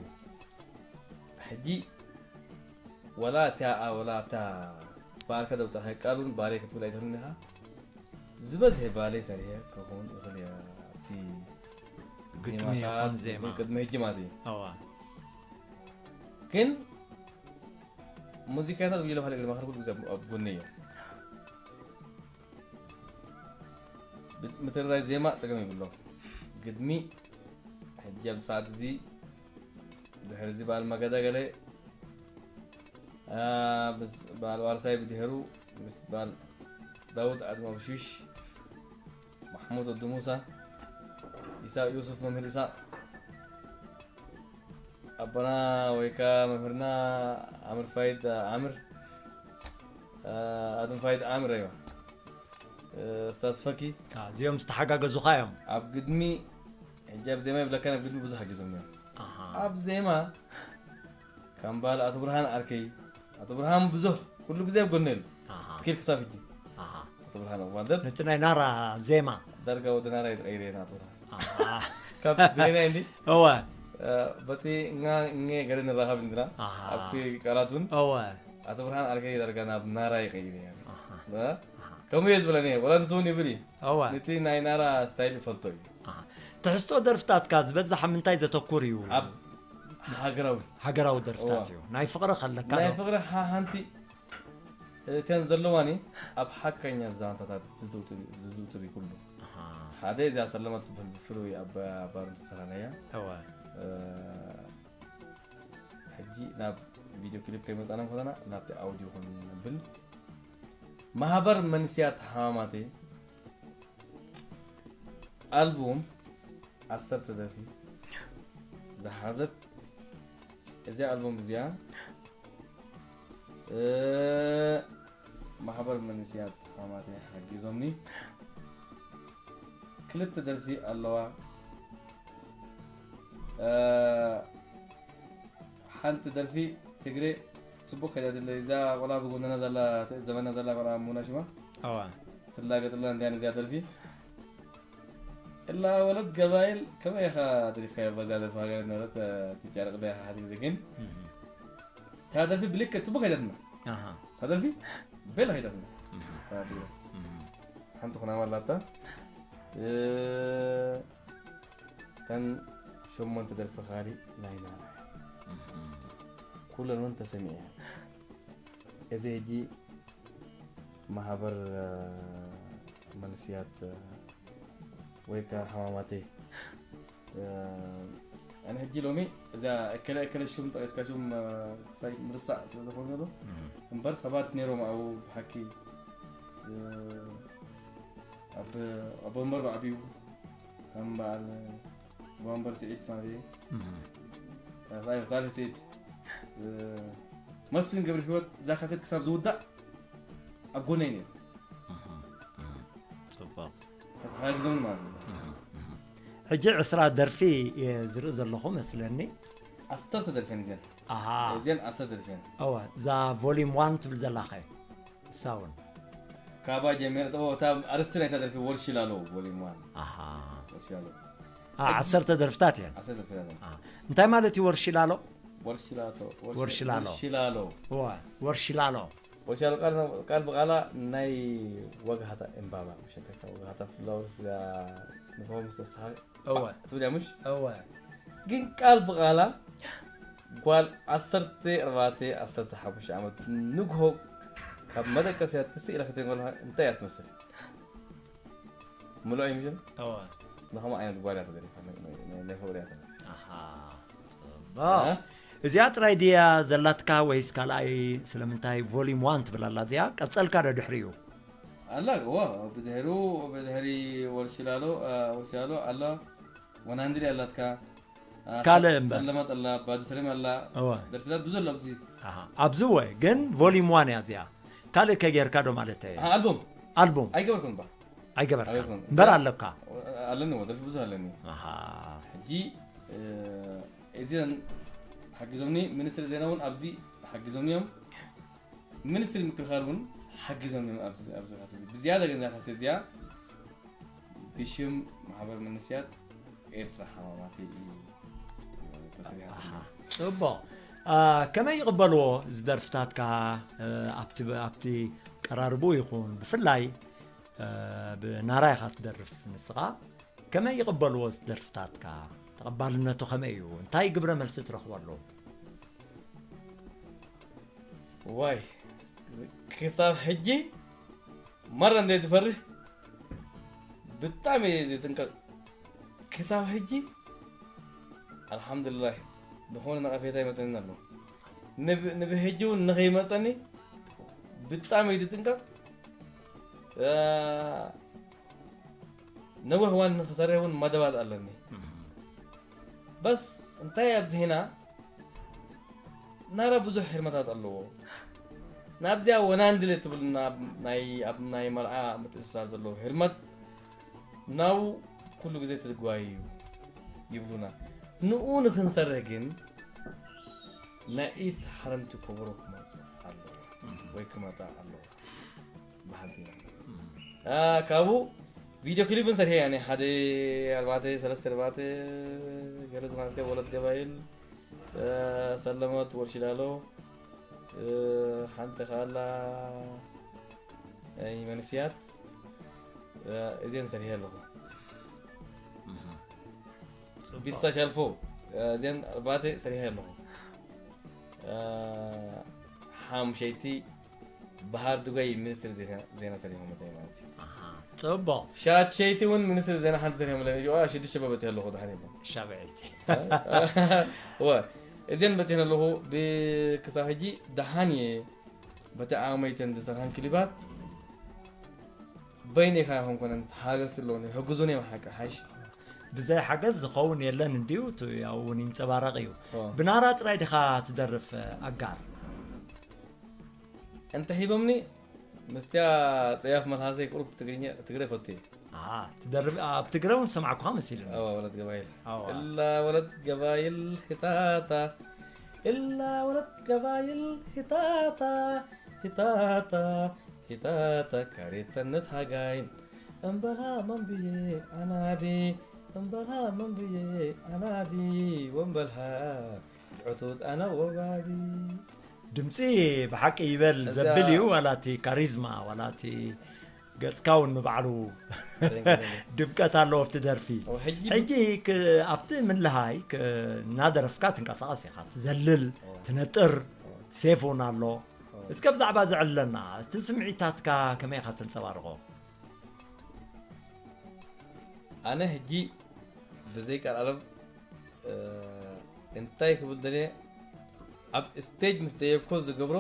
ሕጂ ዋላ እታ፣ ዋላ እታ ባዕልካ ዘውጻእካዮ ቃል እውን ባለይ ክትብል ኣይትኽእልን ኢኻ። ዝበዝሐ ባለይ ሰሪሐ ክኸውን ይኽእል እየ። እቲ ግጥሚ ዜማታት ይኹን ዜማ። ቅድሚ ሕጂ ማለት እዩ። እዋ። ግን ሙዚቀኛታት ጉጅለ ባህሊ እግሪ ማእከል ኩሉ ግዜ ኣብ፣ ኣብ ጎነይ እዮም። ብ-፣ ምትርራይ ዜማ ጸገም የብሎም። ግጥሚ ሕጂ ኣብዚ ሰዓት እዚ ድሕሪ እዚ በዓል መገዳ ገለ፣ አ፣ ምስ በዓል ዋርሳይ ብድሕሩ ምስ በዓል ዳውድ ዓድማውሽሽ፣ ማሕሙድ ወዲ ሙሳ፣ ኢሳቅ ዩሱፍ፣ መምህር ኢሳቅ፣ ኣቦና ወይ ከኣ መምህርና ዓምር ፋይድ ዓምር፣ አ፣ ኣድም ፋይድ ዓምር፣ ኣይዋ። ስታስፈኪ እዚኦም ዝተሓጋገዙኻ እዮም። ኣብ ግድሚ ሕጂ ኣብ ዜማ ይብለካ ኣብ ግድሚ ብዙሕ ሓጊዞም እዮም። ኣሃ። ኣብ ዜማ ከም ባል ኣቶ ብርሃን ዓርከይ ኣቶ ብርሃን ብዙሕ ኩሉ ግዜ ኣብ ጎነ የሉ ኣሃ። ስኪል ክሳብ ሕጂ ኣሃ። ኣቶ ብርሃን ማለት ነቲ ናይ ናራ ዜማ ዳርጋ ወዲ ናራ ይተቀይረ ኢና ኣቶ ብርሃን ኣሃ። ካብ ብሄና እንዲ እወ በቲ እኛ እኛ ገለ ንራኸብ እንድና ኣሃ። ኣብቲ ቃላት እውን እወ ኣቶ ብርሃን ዓርከይ ዳርጋ ናብ ናራ ይቀይር እያ ኣሃ። ከምኡ እየ ዝብለኒ ወላ ንስውን ይብል እዩ እወ ነቲ ናይ ናራ ስታይል ይፈልጦ እዩ ኣሃ። ትሕዝቶ ደርፍታትካ ዝበዝሕ ኣብ ምንታይ ዘተኩር እዩ? ኣብ ሃገራዊ ሃገራዊ ደርፍታት እወ። እዩ። ናይ ፍቕሪ ከለካ ናይ ዶ? ፍቕሪ ሓ- ሓንቲ እተን ዘለዋኒ ኣብ ሓቀኛ ዛንታታት ዝዝውትር ዝዝውትር እዩ ኩሉ ኣሃ። ሓደ እዚኣ ሰለማት ትበሃል ብፍሉይ ኣብ ባርንቱ ሰራናያ እወ ሕጂ ናብ ቪድዮ ክሊፕ ከይመፃና እንኮለና ናብቲ ኣውዲዮ ኮን ነብል ማህበር መንስያት ሃማማተይ ኣልቡም ዓሰርተ ደርፊ ዝሓዘት እዚኣ ኣልቡም እዚኣ እ፣ ማሕበር መንእሰያት ሃማማተይ ሓጊዞምኒ ክልተ ደርፊ ኣለዋ እ፣ ሓንቲ ደርፊ ትግሬ ጽቡቅ ከይዳ ትለ እዛ ቆላ ብጎንና ዘላ ትእዘበና ዘላ ቆላ ሙና ሽማ እዋ ትላገጥላ እንዲያን እዚያ ደርፊ እላ ወለድ ገባይል ከመይ ኢኻ ደሪፍካዮ በዛ ደርፊ ሃገር ነበረት ትጨርቅ ዳ ሓደ ግዜ ግን እታ ደርፊ ብልክዕ ጽቡቅ ከይዳትና ኣሃ እታ ደርፊ ቤላ ከይዳትና እታ ደርፊ ሓንቲ ኩናማ ኣላታ እ፣ እተን ሸሞንተ ደርፊ ካሊ ናይ ናራ ኩለን እውን ተሰሚዐ እዚ ሕጂ ማህበር እ፣ መንስያት እ፣ ወይ ከዓ ሓማማተይ እ፣ ኣነ ሕጂ ሎሚ እዛ እከለ እከለ ሽም ጠቂስካ ሽም እ፣ ክሳይ ምርሳዕ ስለ ዝኾነ ዘሎ እምበር ሰባት ነይሮም ኣብኡ ብሓቂ እ፣ ኣብ ኣብ ወንበር ብዓብዩ ከም በዓል ወንበር ስዒድ ማለት እዩ ሳልሕ ስዒድ እ፣ መስፍን ገብረ ህይወት እዛ ካሴት ክሳብ ዝውዳእ ኣብ ጎነይ ነይሩ ጽቡቅ ተሓግዞም ማለት እዩ ሕጂ ዕስራ ደርፊ እየ ዝርኢ ዘለኹ መስለኒ ዓሰርተ ደርፊን እዚን ኣሃ እዚን ዓሰርተ ደርፊን እወ እዛ volume one ትብል ዘላኸ እሳ እውን ካባ ጀሚረ እታ ኣርስቲ ናይታ ደርፊ ወርሽላሎ volume one ኣሃ ወርሽላሎ ዓ- ዓሰርተ ደርፍታት እየን ዓሰርተ ደርፊ ናይታ ኣሃ። እንታይ ማለት እዩ ወርሽላሎ? ወርሽላቶ ወርሽላሎ። ወርሽላሎ እወ ወርሽላሎ ወርሽላሎ ቃል ቃል ብቃላ ናይ ወግሃታ እምባባ መሸከካ ወግሃታ ፍላወርስ ንፎም ዝተስሓ እወ ትብል እያ ምሽ እወ ግን ቃል ብቃላ ጓል ዓሰርተ ኣርባዕተ ዓሰርተ ሓሙሽተ ዓመት ንግሆ ካብ መደቀስያ ትስኢላ ክትሪኦ ከለካ እንታይ እያ ትመስል? ምሉእ እዩ ምሽ እወ ንኸምኡ ዓይነት ጓል እያ ተደሪፋ ናይ- ናይ- ናይ ፍቕሪ እያ ተደሪፋ ኣሃ ጽቡቕ። እዚኣ ጥራይ ድያ ዘላትካ ወይስ ካልኣይ? ስለምንታይ volume one ትብል ኣላ እዚኣ ቀጸልካ ዶ ድሕሪኡ? ኣላ እዋ ብድሕሩ ብድሕሪ ወርሽላሎ አ፣ ወርሽላሎ ኣላ one hundred ኣላትካ አ፣ ካልእ ሰ- እምበር። ሰለማት ኣላ ባዱሰሌም ኣላ እወ ደርፍታት ብዙ ኣሎ ኣብዚ ኣሃ። ኣብዚ ወ ግን volume one እያ እዚኣ ካልእ ከጌርካ ዶ ማለት እየ አ፣ ኣልቡም ኣልቡም ኣይገበርኩን ባ ኣይገበርካ ኣይገበርኩን። እምበር እዛ- ኣለካ ኣለኒ እዋ ደርፊ ብዙ ኣለኒ ኣሃ ሕጂ እ፣ እዚን ሓጊዞምኒ ሚኒስትሪ ዜና እውን ኣብዚ ሓጊዞምኒ እዮም ሚኒስትሪ ምክልኻል እውን ሓጊዞምኒ እዮም ኣብዚ ኣብዚ ካሰ እዚ ብዝያዳ ግን እዛ ካሰ እዚኣ ብሽም ማሕበር መንስያት ኤርትራ ሓማማተይ እዩ ተሰሪሓ ጽቡቕ አ፣ ከመይ ይቕበልዎ እዚ ደርፍታትካ እ፣ ኣብቲ ኣብቲ ቀራርቡ ይኹን ብፍላይ እ፣ ብናራ ኢኻ ትደርፍ ንስኻ ከመይ ይቕበልዎ እዚ ደርፍታትካ ተቐባልነቱ ከመይ እዩ እንታይ ግብረ መልሲ ትረኽበሉ ዋይ ክሳብ ሕጂ ማራ እንደ ትፈርህ ብጣዕሚ እየ ዝጥንቀቕ ክሳብ ሕጂ ኣልሓምዱሊላህ ዝኾነ ነቐፌታ ይመፀኒ ኣሎ ንብ- ንብሕጂ እውን ንኸይመፀኒ ብጣዕሚ እየ ዝጥንቀቕ እ፣ ነዊሕ ዋን ንክሰርሕ እውን መደባት ኣለኒ በስ እንታይ ኣብዝሂና ናራ ብዙሕ ህርመታት ኣለዎ ናብዚኣ ወናንድለ ትብል ናብ ናይ ኣብ ናይ መርዓ ምትእስሳር ዘለዎ ህርመት ናው ኩሉ ግዜ ትጓይ እዩ ይብሉና። ንኡ ንክንሰርሕ ግን ናይ ኢድ ሓረምቲ ከበሮ ክመጽእ ኣለዎ ወይ ክመጻ ኣለዎ በሃልቲ ኢና። አ፣ ካብኡ ቪድዮ ክሊፕ እውን ሰሪሐ እየ። ሓደ ኣርባዕተ ሰለስተ ኣርባዕተ ገለ ዝኮነ እስከ ወለት ገባይል፣ አ፣ ሰለሞት ወርሽዳሎ፣ እ፣ ሓንቲ ካላ፣ እ፣ መንስያት፣ እ፣ እዚአን ሰሪሐ ኣለኹ። ቢሳ ሻልፎ፣ እ፣ እዚአን ኣርባዕተ ሰሪሐ ኣለኹ። እ፣ ሓሙሸይቲ ባህር ዱጋይ ሚኒስትሪ ዜና፣ ዜና ሰሪሖም ኣለይ ማለት እዩ። ኣሃ፣ ጽቡቕ። ሻሸይቲ እውን ሚኒስትሪ ዜና ሓንቲ ሰሪሖም ኣለይ። ሽዱሽተ በበፂሐ ኣለኹ፣ ድሓን የለን። ሻብዐይቲ። ዋ፣ እዚአን በፂሐን ኣለኹ። ብክሳብ ሕጂ ደሓን እየ። በቲ ዓቕመይ እተን ዝሰርሐን ክሊባት በይነይ ከኣ ኣይኮንኩን፣ ሓገዝቲ ኣለዉኒ፣ ይሕግዙኒ እዮም ሓቂ ሓሽ። ብዘይ ሓገዝ ዝኸውን የለን እንድዩ፣ እቲ ኣብኡ እውን ይንጸባረቕ እዩ። ኦ። ብናራ ጥራይ ዲኻ ትደርፍ ኣጋር? እንተ ሂቦምኒ፣ ምስቲያ ጸያፍ መልሓሰይ ቁሩብ ትግርኛ፣ ትግረ ፈቱ እየ። ኣሃ፣ ትደርፍ፣ ኣብ ትግረ እውን ዝሰማዕኩኻ መሲሉኒ። እዋ፣ ወለት ገባይል። እዋ። እላ ወለት ገባይል ህታታ፣ እላ ወለት ገባይል ህታታ፣ ህታታ፣ ህታታ፣ ካሬተነት ሃጋይን፣ እምበልሃ መንብዬ ኣናዲ፣ እምበልሃ መንብዬ ኣናዲ፣ ወምበልሃ ዕቱት ኣነ ወባዲ። ድምጺ ብሓቂ ይበል እዛ ዘብል እዩ፣ ዋላ እቲ ካሪዝማ፣ ዋላ እቲ ገጽካ እውን ንባዕሉ ድምቀት ኣለዎ ኣብቲ ደርፊ። ኦ፣ ሕጂ ሕጂ ክ-፣ ኣብቲ ምልሃይ ክ-፣ እናደረፍካ ትንቀሳቐስ ኢኻ፣ ትዘልል፣ ኦ። ትነጥር፣ ኦ። ሴፍ እውን ኣሎ። ኦ። እስከ ብዛዕባ ዘዕለና፣ እቲ ስምዒታትካ ከመይ ኢኻ ተንጸባርቖ? ኣነ ሕጂ ብዘይ ቃል ኣለም፣ እ፣ እንታይ ክብል ደልየ፣ ኣብ ስቴጅ ምስ ደየብኮ ዝገብሮ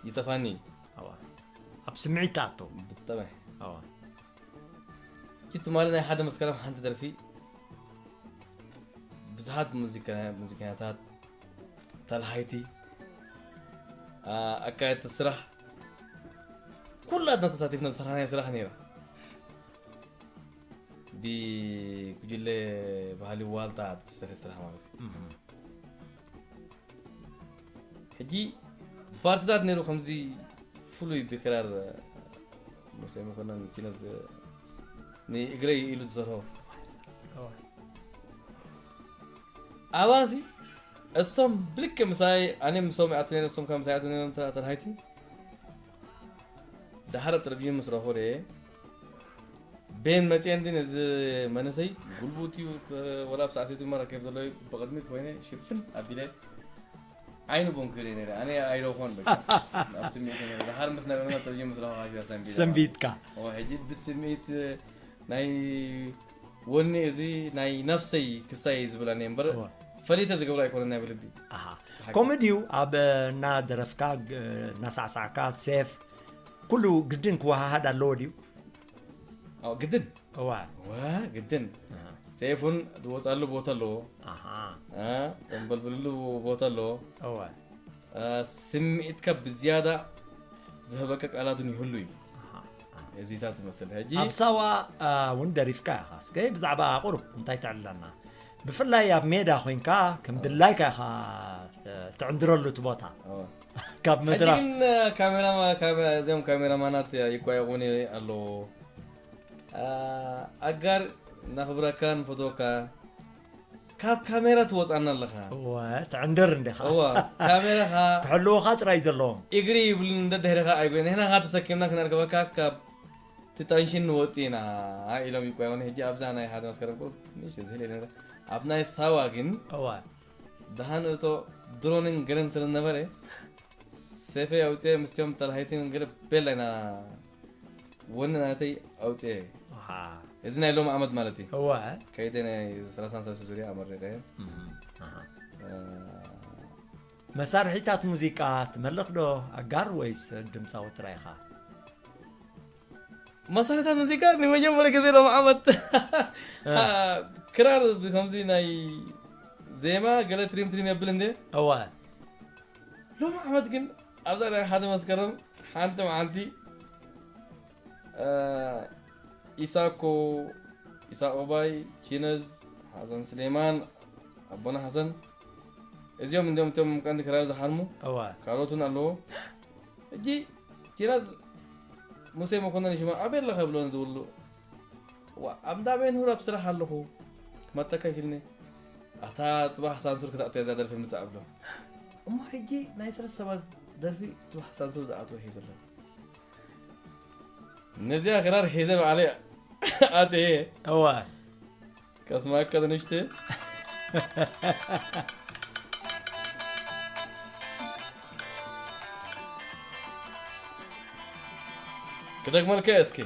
ይጠፋኒ እዩ። ኣዋ። ኣብ ስምዒት ትኣቱ። ብጣዕሚ። ኣዋ። እቲ ትማሊ ናይ ሓደ መስከረም ሓንቲ ደርፊ ብዙሓት ሙዚቀ-፣ ሙዚቀኛታት፣ ተልሃይቲ፣ ኣ-፣ ኣካየድቲ ስራሕ፣ ኩላትና ተሳቲፍና ዝሰራሕናዮ ስራሕ ነይራ። ብጉጅለ ባህሊ ዋልታ ዝተሰርሐ ስራሕ ማለት እዩ። እህ። ሕጂ ፓርትታት ነይሩ ከምዚ ፍሉይ ብክራር ሙሴ መኮነን ኪነት ዝ-፣ ንእግረይ ኢሉ ዝሰርሖ። እዋ። ኣባሲ እሶም ብልክዕ ምሳይ፣ ኣነ ምሶም ይኣቱ ነይረ፣ እሶም ካብ ምሳይ ይኣቱ ነይሮም፣ ተ-፣ ተልሃይቲ። ደሓር ኣብ ቴሌቪዥን ምስ ረኣኹ ደየ፣ ቤን መፅኤ እንዲ ነዚ መንእሰይ ጉልቡት እዩ፣ ወላ ኣብ ሳዕሲቱ መራ ከፍ ዘሎ እዩ፣ ብቕድሚት ኮይነ ሽፍን ኣቢለ ዓይኑ ቦንኩ ኢለ ነይረ። ኣነ ኣይረኹን በቃ። ኣብ ስምዒት ነይረ። ደሓር ምስ ነበርና ቴሌቪዥን ምስ ረኣኹ ካሽያ ሰንቢደ። ሰንቢትካ። ኦ፣ ሕጂ ብስምዒት ናይ ወኒ እዚ ናይ ነፍሰይ ክሳይ ዝብለኒ እምበር እወ። ፈሊተ ዝገብሮ ኣይኮነን ናይ ብልቢ። ኣሃ። ብሓቂ። ከምኡ ድዩ ኣብ እናደረፍካ፣ ግ-፣ እናሳዕሳዕካ ሴፍ ኩሉ ግድን ክወሃሃድ ኣለዎ ድዩ? ኣዎ፣ ግድን። እዋ። ዋ፣ ግድን። ኣሃ። ሴፍ እውን ዝወፅኣሉ ቦታ ኣለዎ። ኣሃ። እ፣ ተንበልብልሉ ቦታ ኣለዎ። እዋ። እ፣ ስምዒትካ ብዝያዳ ዝህበካ ቃላት እውን ይህሉ እዩ። ኣሃ። እዚታት ዝመስል። ሕጂ ኣብ ሳዋ፣ እ፣ እውን ደሪፍካ ኢኻ። እስከ ብዛዕባ ቁሩብ እንታይ ተዕልለና? ብፍላይ ኣብ ሜዳ ኮይንካ ከም ድላይካ ኢኻ፣ እ፣ ትዕንድረሉ እቲ ቦታ። እዋ። ካብ ሕጂ መድረኽ ግን፣ እ፣ ካሜራማ-፣ ካሜራ-፣ እዚኦም ካሜራማናት ይቋየቑኒ ኣለዉ። እ፣ ኣጋር ነኽብረካ፣ ንፈትወካ። ካብ ካሜራ ትወጻና ኣለኻ። እወ፣ ትዕንድር እንዲኻ። እወ፣ ካሜራኻ ክሕልዉኻ ጥራይ ዘለዎም። እግሪ ይብሉን እንደ ድሕርኻ ኣይጎይን። ንሕና ኻ ተሰኪምና ክነርክበካ ካብ እቲ ቴንሽን ንወጽእ ኢና ኢሎም ይቆያውን። ሕጂ ኣብዛ ናይ ሓደ መስከረም ቁሩብ ትንሽ ዝህል ነይረ። ኣብ ናይ ሳዋ ግን እወ። ደሃን እቶ ድሮንን ገለን ስለ ነበረ፣ ሴፈይ ኣውፅኤ፣ ምስቲኦም ተላሃይትን ገለ ቤላ ኢና ወኒ ናተይ ኣውፅኤ። ኣሃ። እዚ ናይ ሎም ዓመት ማለት እዩ። እወ። ከይደ ናይ ሰላሳን ሰለስተ ዙርያ ኣመሪቐ። እህ፣ ኣሃ። እ፣ መሳርሒታት ሙዚቃ ትመልኽ ዶ ኣጋር ወይስ ድምፃዊ ጥራይ ኢኻ? መሳርሒታት ሙዚቃ ንመጀመርያ ግዜ ሎም ዓመት እ። ክራር ብከምዚ ናይ ዜማ ገለ ትሪም ትሪም የብል እንደ። እወ። ሎም ዓመት ግን ኣብዛ ናይ ሓደ መስከረም ሓንቲ መዓልቲ፣ እ፣ ኢሳኮ፣ ኢሳቅ ባይ፣ ኪነዝ፣ ሓሰን ስሌማን፣ ኣቦና ሓሰን፣ እዚኦም እንዲኦም እቶም ቀንዲ ክራር ዝሓርሙ። እዋ። ካልኦት እውን ኣለዎ። ሕጂ ኪነዝ ሙሴ መኮነን ይሽማ ኣበይ ኣለኻ ብሎ ዝድውሉ። ዋ፣ ኣብ እንዳ ቤንሁር ኣብ ስራሕ ኣለኹ። ክመጸካ ይክልኒ። ኣታ ጽባሕ ሳንሱር ክትኣቱ እያ እዛ ደርፊ ምጻእ ብሎ። እሞ ሕጂ ናይ ሰለስተ ሰባት ደርፊ ጽባሕ ሳንሱር ዝኣትወ ሒዘ ኣሎ። ነዚኣ ክራር ሒዘ ባዕለይ ኣትየ። እዋ። ከስማከ ንሽቲ። ክደግመልከ እስኪ።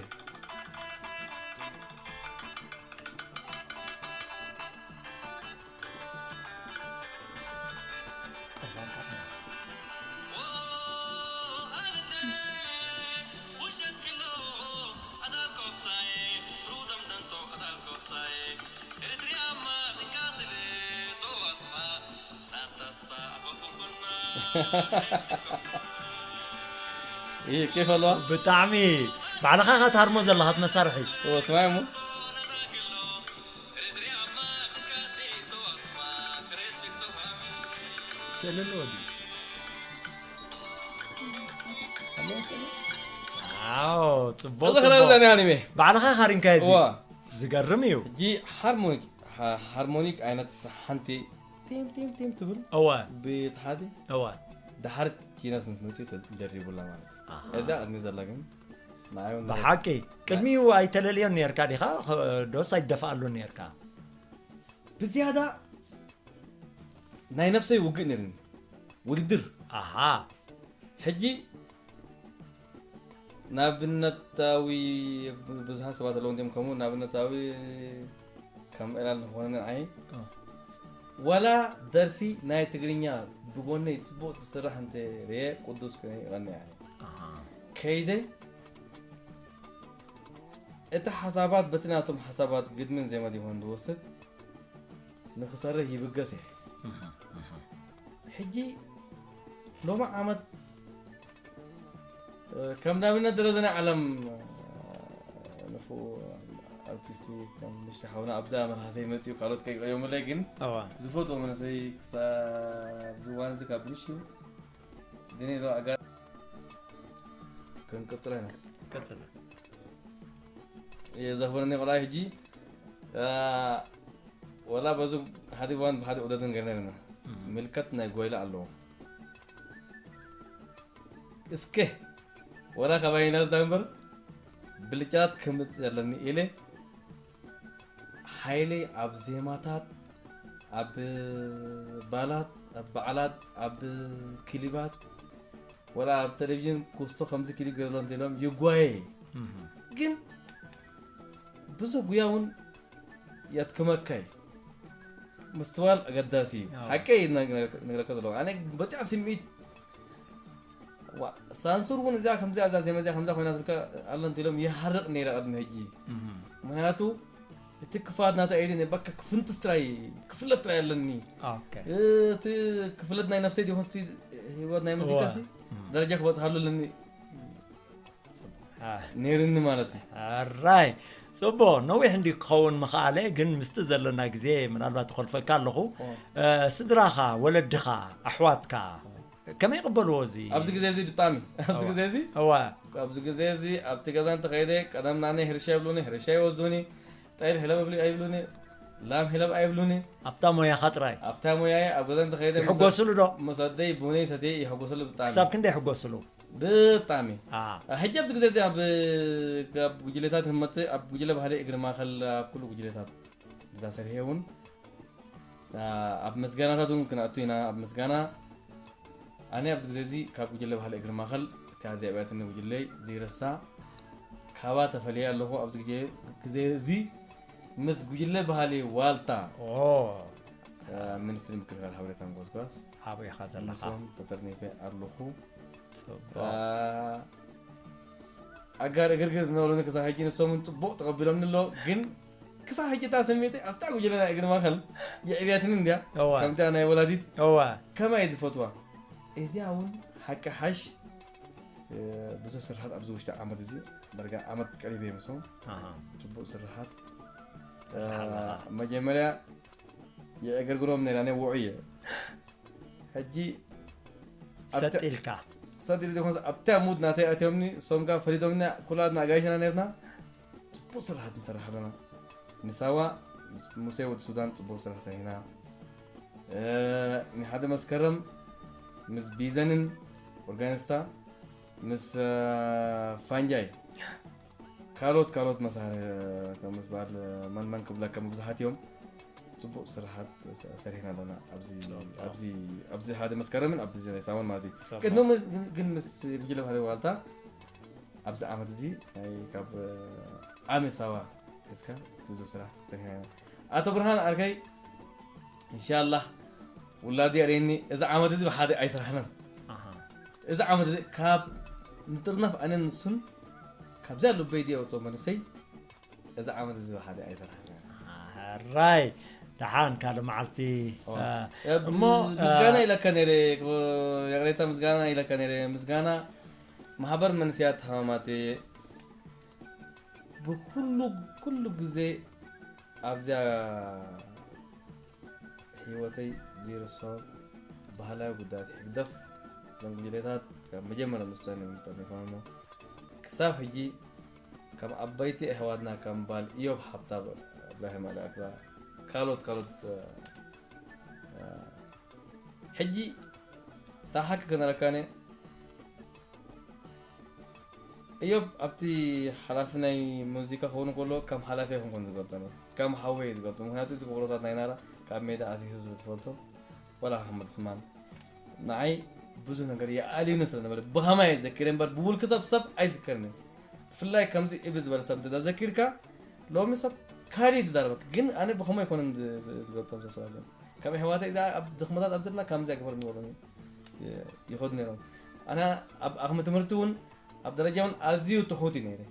ይህ ኬፍ ኣለዋ። ብጣዕሚ ባዕልኻ ኢኻ ትሃርሞ ዘለኻ እቲ መሳርሒ። እዎ፣ ስማዕ እሞ። ስእሊ ኣለዎ ድዩ? ኣለዎ ስእሊ? ዋው፣ ጽቡቕ፣ እዚ ክራር ጽቡቕ። እዛ ናይ ሃኒሜ። ባዕልኻ ኢኻ ሃሪምካዮ እዚ። እዋ። ዝገርም እዩ። ሕጂ ሃርሞኒክ፣ ሃ-፣ ሃርሞኒክ ዓይነት ሓንቲ ቲም፣ ቲም፣ ቲም ትብል። እወ። ብትሓቲ። እወ። ድሓር ኪነስ ምስ መፅኡ ተ-፣ ደሪቡላ ማለት እዩ። ኣሃ። እዛ ቅድሚ ዘላ ግን ንዓይ እውን ብሓቂ፣ ቅድሚኡ ኣይተለልዮን ነርካ ዲኻ? ኸ-፣ ዶስ ኣይትደፍኣሉን ነርካ? ብዝያዳ ናይ ነብሰይ ውግእ ነይሩኒ። ውድድር። ኣሃ። ሕጂ ንኣብነታዊ ብዙሓት ሰባት ኣለዉ እንዲኦም ከምኡ ንኣብነታዊ ከም ዕላል ንኾነ ንዓይ እ። ዋላ ደርፊ ናይ ትግርኛ ብጎነይ ጽቡቕ ትስራሕ እንተ ርየ ቅዱስ ከነ ይቐኒ ኣነ። ኣሃ። ከይደ እቲ ሓሳባት በቲ ናቶም ሓሳባት ግድምን ዜማ ዲሆን ዝወስድ ንክሰርሕ ይብገስ እየ። እህ፣ እህ። ሕጂ ሎሚ ዓመት፣ እ፣ ከም ንኣብነት ደረዘ ናይ ዓለም፣ እ፣ ንፉ ኣርቲስት ከም ንሽቲ ሓውና ኣብዛ መርሃ ዘይመጽኡ ካልኦት ከይቀየሙለይ ግን እዋ። ዝፈትዎ መንእሰይ ክሳብ ዝዋን እዚ ካብ ብንሽ እዩ። ድኔ ዶ ኣጋ-፣ ክንቅጽል ኣይንቅጽል። ቀጽል። የዘኽብረኒ ቆልዓ ሕጂ፣ እ፣ ወላ በዚ ሓደ እዋን ብሓደ ዑደትን ገርና ኣለና። እም። ምልከት ናይ ጓይላ ኣለዎ። እስከ ወላ ካባይ ናዝዳ እምበር ብልጫት ክምጽእ ኣለኒ ኢለ ሓይለይ ኣብ ዜማታት፣ ኣብ ባላት፣ ኣብ በዓላት፣ ኣብ ክሊባት፣ ወላ ኣብ ቴሌቪዥን ኩስቶ ከምዚ ክሊፕ ገብሮ እንተሎም ይጓየ። እም። ግን ብዙ ጉያ እውን የድክመካ እዩ። ምስትዋል ኣገዳሲ እዩ። ኣዎ። ሓቀይ ነግረካ ዘለኹ። ኣነ በጣም ስምዒት ዋ፣ ሳንሱር እውን እዚኣ ከምዚኣ፣ እዛ ዜማ እዚኣ ከምዛ ኮይና ትልካ ኣሎ እንተኢሎም ይሃርቕ ነይረ ቅድሚ ሕጂ። እም። ምኽንያቱ እቲ ክፋት ናታ ኢሉ በቃ ክፍንጥስ ጥራይ፣ ክፍለጥ ጥራይ ኣለኒ። ኦኬ። እቲ ክፍለጥ ናይ ነብሰይ ዲኹንስቲ ህይወት ናይ ሙዚቃ እዋ። ሲ እም። ደረጃ ክበጽሓሉ ኣለኒ። አ። ነይርኒ ማለት እዩ። ኣራይ። ጽቡቕ፣ ነዊሕ እንዲ ክኸውን ምኽኣለ፣ ግን ምስቲ ዘለና ግዜ ምናልባት ክኸልፈካ ኣለኹ። ኦ። እ፣ ስድራኻ፣ ወለድኻ፣ ኣሕዋትካ፣ ከመይ ይቕበልዎ እዚ? ኣብዚ ግዜ እዚ ብጣዕሚ፣ ኣብዚ እዋ። ግዜ እዚ፣ እዋ። ኣብዚ ግዜ እዚ ኣብቲ ገዛ እንተኸይደ፣ ቀደም ናነይ ሕርሻ ይብሉኒ፣ ሕርሻ ይወስዱኒ፣ ጠይል ሕለብ ይብሉ-፣ ኣይብሉኒ፣ ላም ሕለብ ኣይብሉኒ። ኣብታ ሞያኻ ጥራይ? ኣብታ ሞያየ ኣብ ገዛ እንተኸይደ ምስ-፣ ይሕጎስሉ ዶ? ምስ ኣደይ ቡነይ ሰትየ ይሕጎስሉ ብጣዕሚ። ክሳብ ክንደይ ይሕጎስሉ? ብጣዕሚ። አ። ሕጂ ኣብዚ ግዜ እዚ ኣብ፣ ኣብ ጉጅለታት ክንመጽእ፣ ኣብ ጉጅለ ባህሊ እግሪ ማእከል፣ ኣብ ኩሉ ጉጅለታት ዝዳሰርሐ እውን፣ አ፣ ኣብ ምስጋናታት እውን ክንኣቱ ኢና። ኣብ ምስጋና፣ ኣነ ኣብዚ ግዜ እዚ ካብ ጉጅለ ባህሊ እግሪ ማእከል፣ እታ እዚኣ ብያትኒ ጉጅለይ ዘይረሳ፣ ካባ ተፈልየ ኣለኹ። ኣብዚ ግዜ፣ ግዜ እዚ ምስ ጉጅለ ባህሊ ዋልታ፣ ኦ። አ፣ ሚኒስትሪ ምክልኻል ሓበሬታን ጎስጓስ፣ ኣበይ ኢኻ ዘለኻ? ንሶም ተጠርኒፈ ኣለኹ። ጽቡቕ። አ፣ ኣጋር እግርግር ዝነበሩኒ ክሳብ ሕጂ ንሶም እውን ጽቡቕ ተቐቢሎምኒ ኣሎ። ግን ክሳብ ሕጂ እታ ስምዒተይ ኣብታ ጉጅለ ናይ እግሪ ማእከል የዕብያትኒ እንድያ። እዋ። ከምታ ናይ ወላዲት እዋ። ከማይ ዝፈትዋ። እዚኣ እውን ሓቂ ሓሽ ብዙሕ ስርሓት ኣብዚ ውሽጢ ዓመት እዚ ዳርጋ ዓመት ቀሪበ ይመስሎም። ኣሃ። ጽቡቕ ስርሓት። ስርሓት ኣለኻ። መጀመርያ የእገርግሮም ነይራ ነ ውዑየ ሕጂ ሰጥ ኢልካ ሰዲል ዝኾን ኣብታ ሙድ ናተይ ኣትዮምኒ ሶምካ ፈሊዶምኒ ኩላትና ኣጋይሽና ነርና። ጽቡቕ ስራሓት ንሰርሕ ኣለና። ንሳዋ ምስ ሙሴ ወዲ ሱዳን ጽቡቕ ስራሕ ሰሪሕና። ንሓደ መስከረም ምስ ቢዘንን ኦርጋኒስታ ምስ ፋንጃይ ካልኦት ካልኦት መሳርሒ ከም ዝበሃል መን መን ክብለካ ብዙሓት እዮም። ጽቡቕ ስራሓት ሰሪሕና ኣለና ኣብዚ ኣብዚ ሓደ መስከረምን ኣብዚ ናይ ሳሙን ማለት እዩ። ቅድሚ ግን ምስ ጉጅለ ባህላዊ ዋልታ ኣብዚ ዓመት እዚ ናይ ካብ ኣመት ሳዋ ተስካ ብዙ ስራሕ ሰሪሕና ኣለና። ኣቶ ብርሃን ኣርካይ እንሻላህ ውላዲ ኣርእየኒ። እዚ ዓመት እዚ ብሓደ ኣይሰራሕናን። እዚ ዓመት እዚ ካብ ንጥርነፍ ኣነ ንሱን ካብዚኣ ልበይ ድየ ወፅኦ መንሰይ እዚ ዓመት እዚ ብሓደ ኣይሰራሕናን። ራይ ደሓን ካልእ መዓልቲ እሞ ምስጋና ኢለካ ነይረ። ይቕሬታ ምስጋና ኢለካ ነይረ። ምስጋና ማሕበር መንስያት ሃማማት ብኩሉ ኩሉ ግዜ ኣብዚኣ ህይወተይ ዘይርስዖ ባህላዊ ጉዳያት ህግደፍ ዘንጉጅለታት ካብ መጀመርያ ንሶም እዮም ጠርኒፎም እሞ ክሳብ ሕጂ ከም ዓበይቲ ኣሕዋትና ከም ባል እዮብ ሓብታ እብራሂም ኣልኣክራ ካልኦት ካልኦት ሕጂ ታሓቂ ክነረካነ እዮብ ኣብቲ ሓላፊ ናይ ሙዚቃ ክኸውን ከሎ ከም ሓላፊ ኣይኮንኩን ዝገልጾ እኔ ከም ሓወይ ዝገልጾ ምክንያቱ እቲ ክብሮታት ናይ ናራ ካብ ሜዳ ኣሲሱ ዝፈልጦ ወላ ኣሕመድ ስማን ንዓይ ብዙ ነገር የኣልዩኒ ስለ ነበረ ብኸማይ እየ ዘኪረ እምበር ብውልቂ ሰብ ሰብ ኣይዝከርን እየ ብፍላይ ከምዚ እብ ዝበለ ሰብ እንተ ዘኪርካ ሎሚ ሰብ ካሊእ ትዛረበክ ግን ኣነ ብኸመይ ኣይኮነን ዝገልጾም ሰብ ሰባት እዚኦም ከም ኣሕዋተይ እዛ ኣብ ድኽመታት ኣብ ዘለና ከምዚ ኣይግበር ንበሉኒ ይኸዱ ነይሮም ኣነ ኣብ ኣኽሚ ትምህርቲ እውን ኣብ ደረጃ እውን ኣዝዩ ትሑት እዩ ነይረ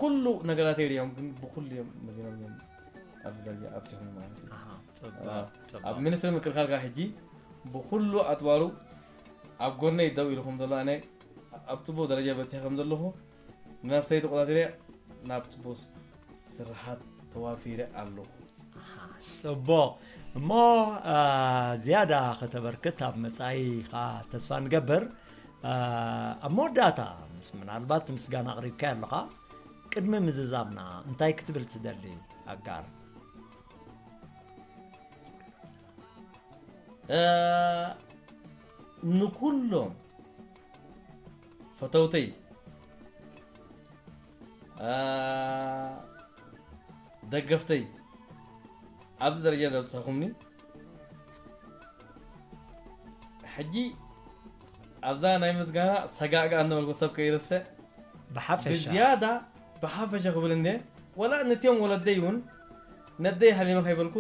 ኩሉ ነገራተይ ርዮም ግን ብኩሉ እዮም መዚኖም እዮም ኣብዚ ደረጃ ኣብቲኹም ማለት እዩ ኣብ ሚኒስትሪ ምክልኻል ከዓ ሕጂ ብኩሉ ኣትዋሩ ኣብ ጎነይ ደው ኢልኩም ዘሎ ኣነ ኣብ ፅቡቅ ደረጃ በፂሐ ከም ዘለኹ ንነብሰይ ተቆፃፂረ ናብ ፅቡቅ ስርሓት ተዋፊረ ኣለኹ ፅቡቅ እሞ ዝያዳ ከተበርክት ኣብ መፃኢ ከዓ ተስፋ ንገብር ኣብ መወዳእታ ምስ ምናልባት ምስጋና ኣቕሪብካዮ ኣለኻ ቅድሚ ምዝዛምና እንታይ ክትብል ትደሊ ኣጋር ንኩሎም ፈተውተይ ደገፍተይ ኣብዚ ደረጃ ዘብፅሕኹምኒ ሕጂ ኣብዛ ናይ ምስጋና ሰጋእጋ እናበልኩ ሰብ ከይርስዕ ብሓፈሻ ብዝያዳ ብሓፈሻ ክብል እንደ ወላ ነትዮም ወለደይ እውን ነደይ ሃሊመ ከይበልኩ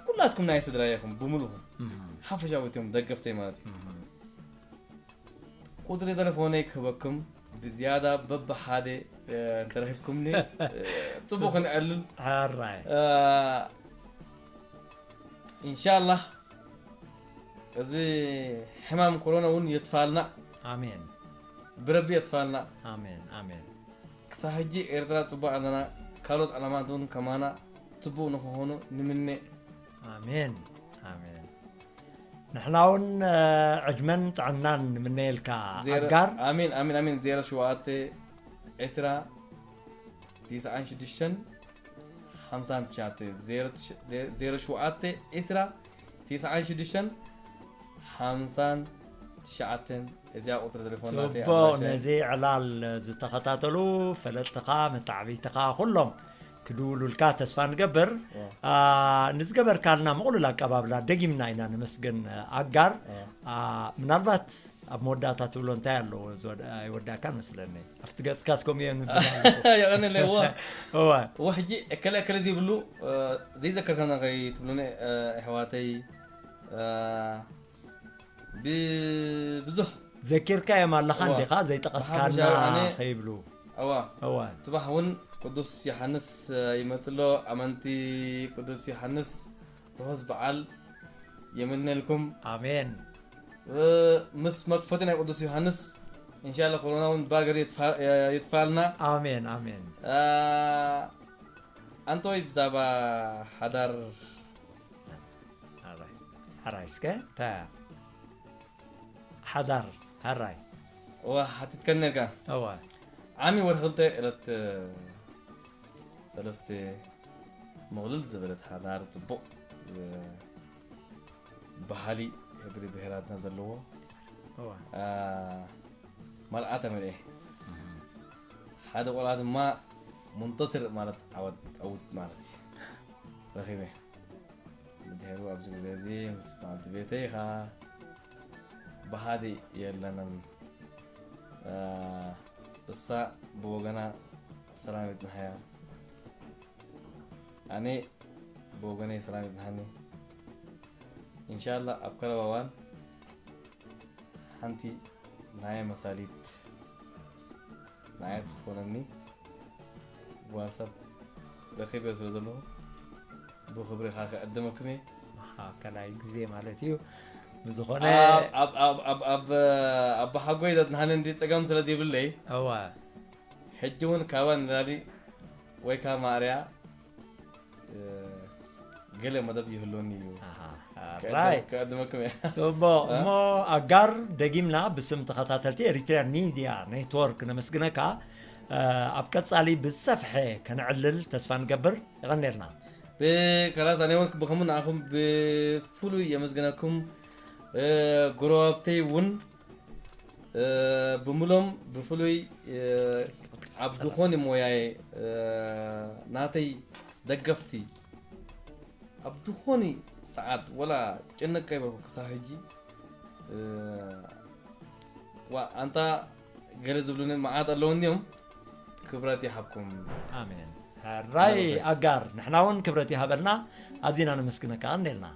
ኩላትኩም ናይ ስድራ ኢኹም ብምሉኹም ሓፈሻዊ እትዮም ደገፍተይ ማለት እዩ ቁፅሪ ተለፎነይ ክህበኩም ብዝያዳ በብሓደ እንተረኪብኩምኒ ፅቡቅ ክንዕልል ሕራይ ኢንሻላህ እዚ ሕማም ኮሮና እውን የጥፋልና ኣሜን ብረቢ የጥፋልና ኣሜን ኣሜን ክሳብ ሕጂ ኤርትራ ፅቡቅ ኣለና ካልኦት ዕላማት እውን ከማና ፅቡቅ ንክኾኑ ንምነ ኣሜን ኣሜን ንሕና እውን ዕድመን ጥዕናን ንምነየልካ ኣጋር ኣሜን ኣሜን ኣሜን ዜሮ ሸውዓተ ዕስራ ትስዓን ሽዱሽተን ሓምሳን ትሽዓተ ዜሮ ሸውዓተ ዕስራ ትስዓን ሽዱሽተን ሓምሳን ትሽዓተን እዚኣ ቁፅሪ ቴሌፎን ናተይ ፅቡቅ ነዚ ዕላል ዝተኸታተሉ ፈለጥትኻ መተዓብይትኻ ኩሎም ክድውሉልካ ተስፋ ንገብር ንዝገበርካልና ምቕሉል ኣቀባብላ ደጊምና ኢና ነመስግን ኣጋር ምናልባት ኣብ መወዳእታ ትብሎ እንታይ ኣለዎ ኣይወዳእካን መስለኒ ኣብቲ ገፅካ ስከምኡ እዮም የቐንለይዋ እዋ እዋ ሕጂ እከለ እከለ ዘይብሉ ዘይዘከርከና ከይትብሉኒ ኣሕዋተይ ብዙሕ ዘኪርካ እዮም ኣለኻ እንዲኻ ዘይጠቐስካና ከይብሉ እዋ እዋ ፅባሕ እውን ቅዱስ ዮሃንስ ይመፅሎ ኣመንቲ ቅዱስ ዮሃንስ ርሑስ በዓል የምነልኩም ኣሜን እ፣ ምስ መክፈቲ ናይ ቅዱስ ዮሃንስ፣ እንሻላ ኮሮና እውን ባገር የጥፋ-፣ የጥፋልና። ኣሜን፣ ኣሜን። እ፣ ኣንቶይ ብዛባ ሓዳር። ሓራይ፣ ሓራይ እስከ፣ ታ-፣ ሓዳር፣ ሓራይ። እዋ፣ ሓቲትከኒ ነርካ። እዋ። ዓሚ ወርሒ ክልተ ዕለት፣ እ፣ ሰለስተ ምቕልል ዝበለት ሓዳር ጽቡቕ፣ እ፣ ባህሊ ህብሪ ብሄራትና ዘለዎ፣ እዋ። እ፣ መርዓ ተመልኤ። ሓደ ቆልዓ ድማ ሙንተስር ማለት ዓወት፣ ዓውት ማለት እዩ። ረኺበ። ብድሕሪኡ ኣብዚ ግዜ እዚ ምስ በዓልቲ ቤተይ ኢኻ። ብሓደ የለንን። እ፣ እሳ ብወገና ሰላም ይጽንሓያ። ኣነ ብወገነይ ሰላም ይጽንሓኒ። ኢንሻላህ ኣብ ቀረባ እዋን ሓንቲ ናይ መሳሊት ንዓይ ትኾነኒ ጓል ሰብ ረኺበ ስለ ዘለኹ ብኽብሪ ኢኻ ክዕድመኩም እየ። ኣሃ፣ ካልኣይ ግዜ ማለት እዩ። ብዝኾነ ኣብ፣ ኣብ፣ ኣብ፣ ኣብ፣ ኣብ፣ ኣብ ሓጎይ ዘትንሃነ እንዲ ጸገም ስለ ዘይብለይ፣ እዋ። ሕጂ እውን ካባ ንላሊ ወይ ካብ ማርያ፣ እ፣ ገለ መደብ ይህሉኒ እዩ። ኣሃ፣ ክዕድም-፣ ራይ። ክዕድመኩም እየ። ጽቡቕ። እ? እሞ ኣጋር፣ ደጊምና ብስም ተኸታተልቲ ኤሪትሪያን ሚድያ ኔትወርክ ነመስግነካ። እ፣ ኣብ ቀጻሊ ብዝሰፍሐ ከነዕልል ተስፋ ንገብር። የቐንየልና። ብከላስ ኣነ እውን ብኸምኡ ንኣኹም ብፍሉይ የመስግነኩም። እ፣ ጎረባብተይ እውን፣ እ፣ ብምሎም ብፍሉይ፣ እ፣ ኣብ ዝኾነ ሞያየ፣ እ፣ ናተይ ደገፍቲ ኣብ ዝኾነ ሰዓት ወላ ጭንቅ ከይበልኩ ክሳብ ሕጂ፣ እ፣ ዋ፣ ኣንታ ገለ ዝብሉኒ መዓት ኣለዉ እንዲዮም። ክብረት ይሃብኩም። ኣሜን። ሕራይ ኣጋር፣ ንሕና እውን ክብረት ይሃበልና። ኣዚና ነመስግነካ። ቀንየልና።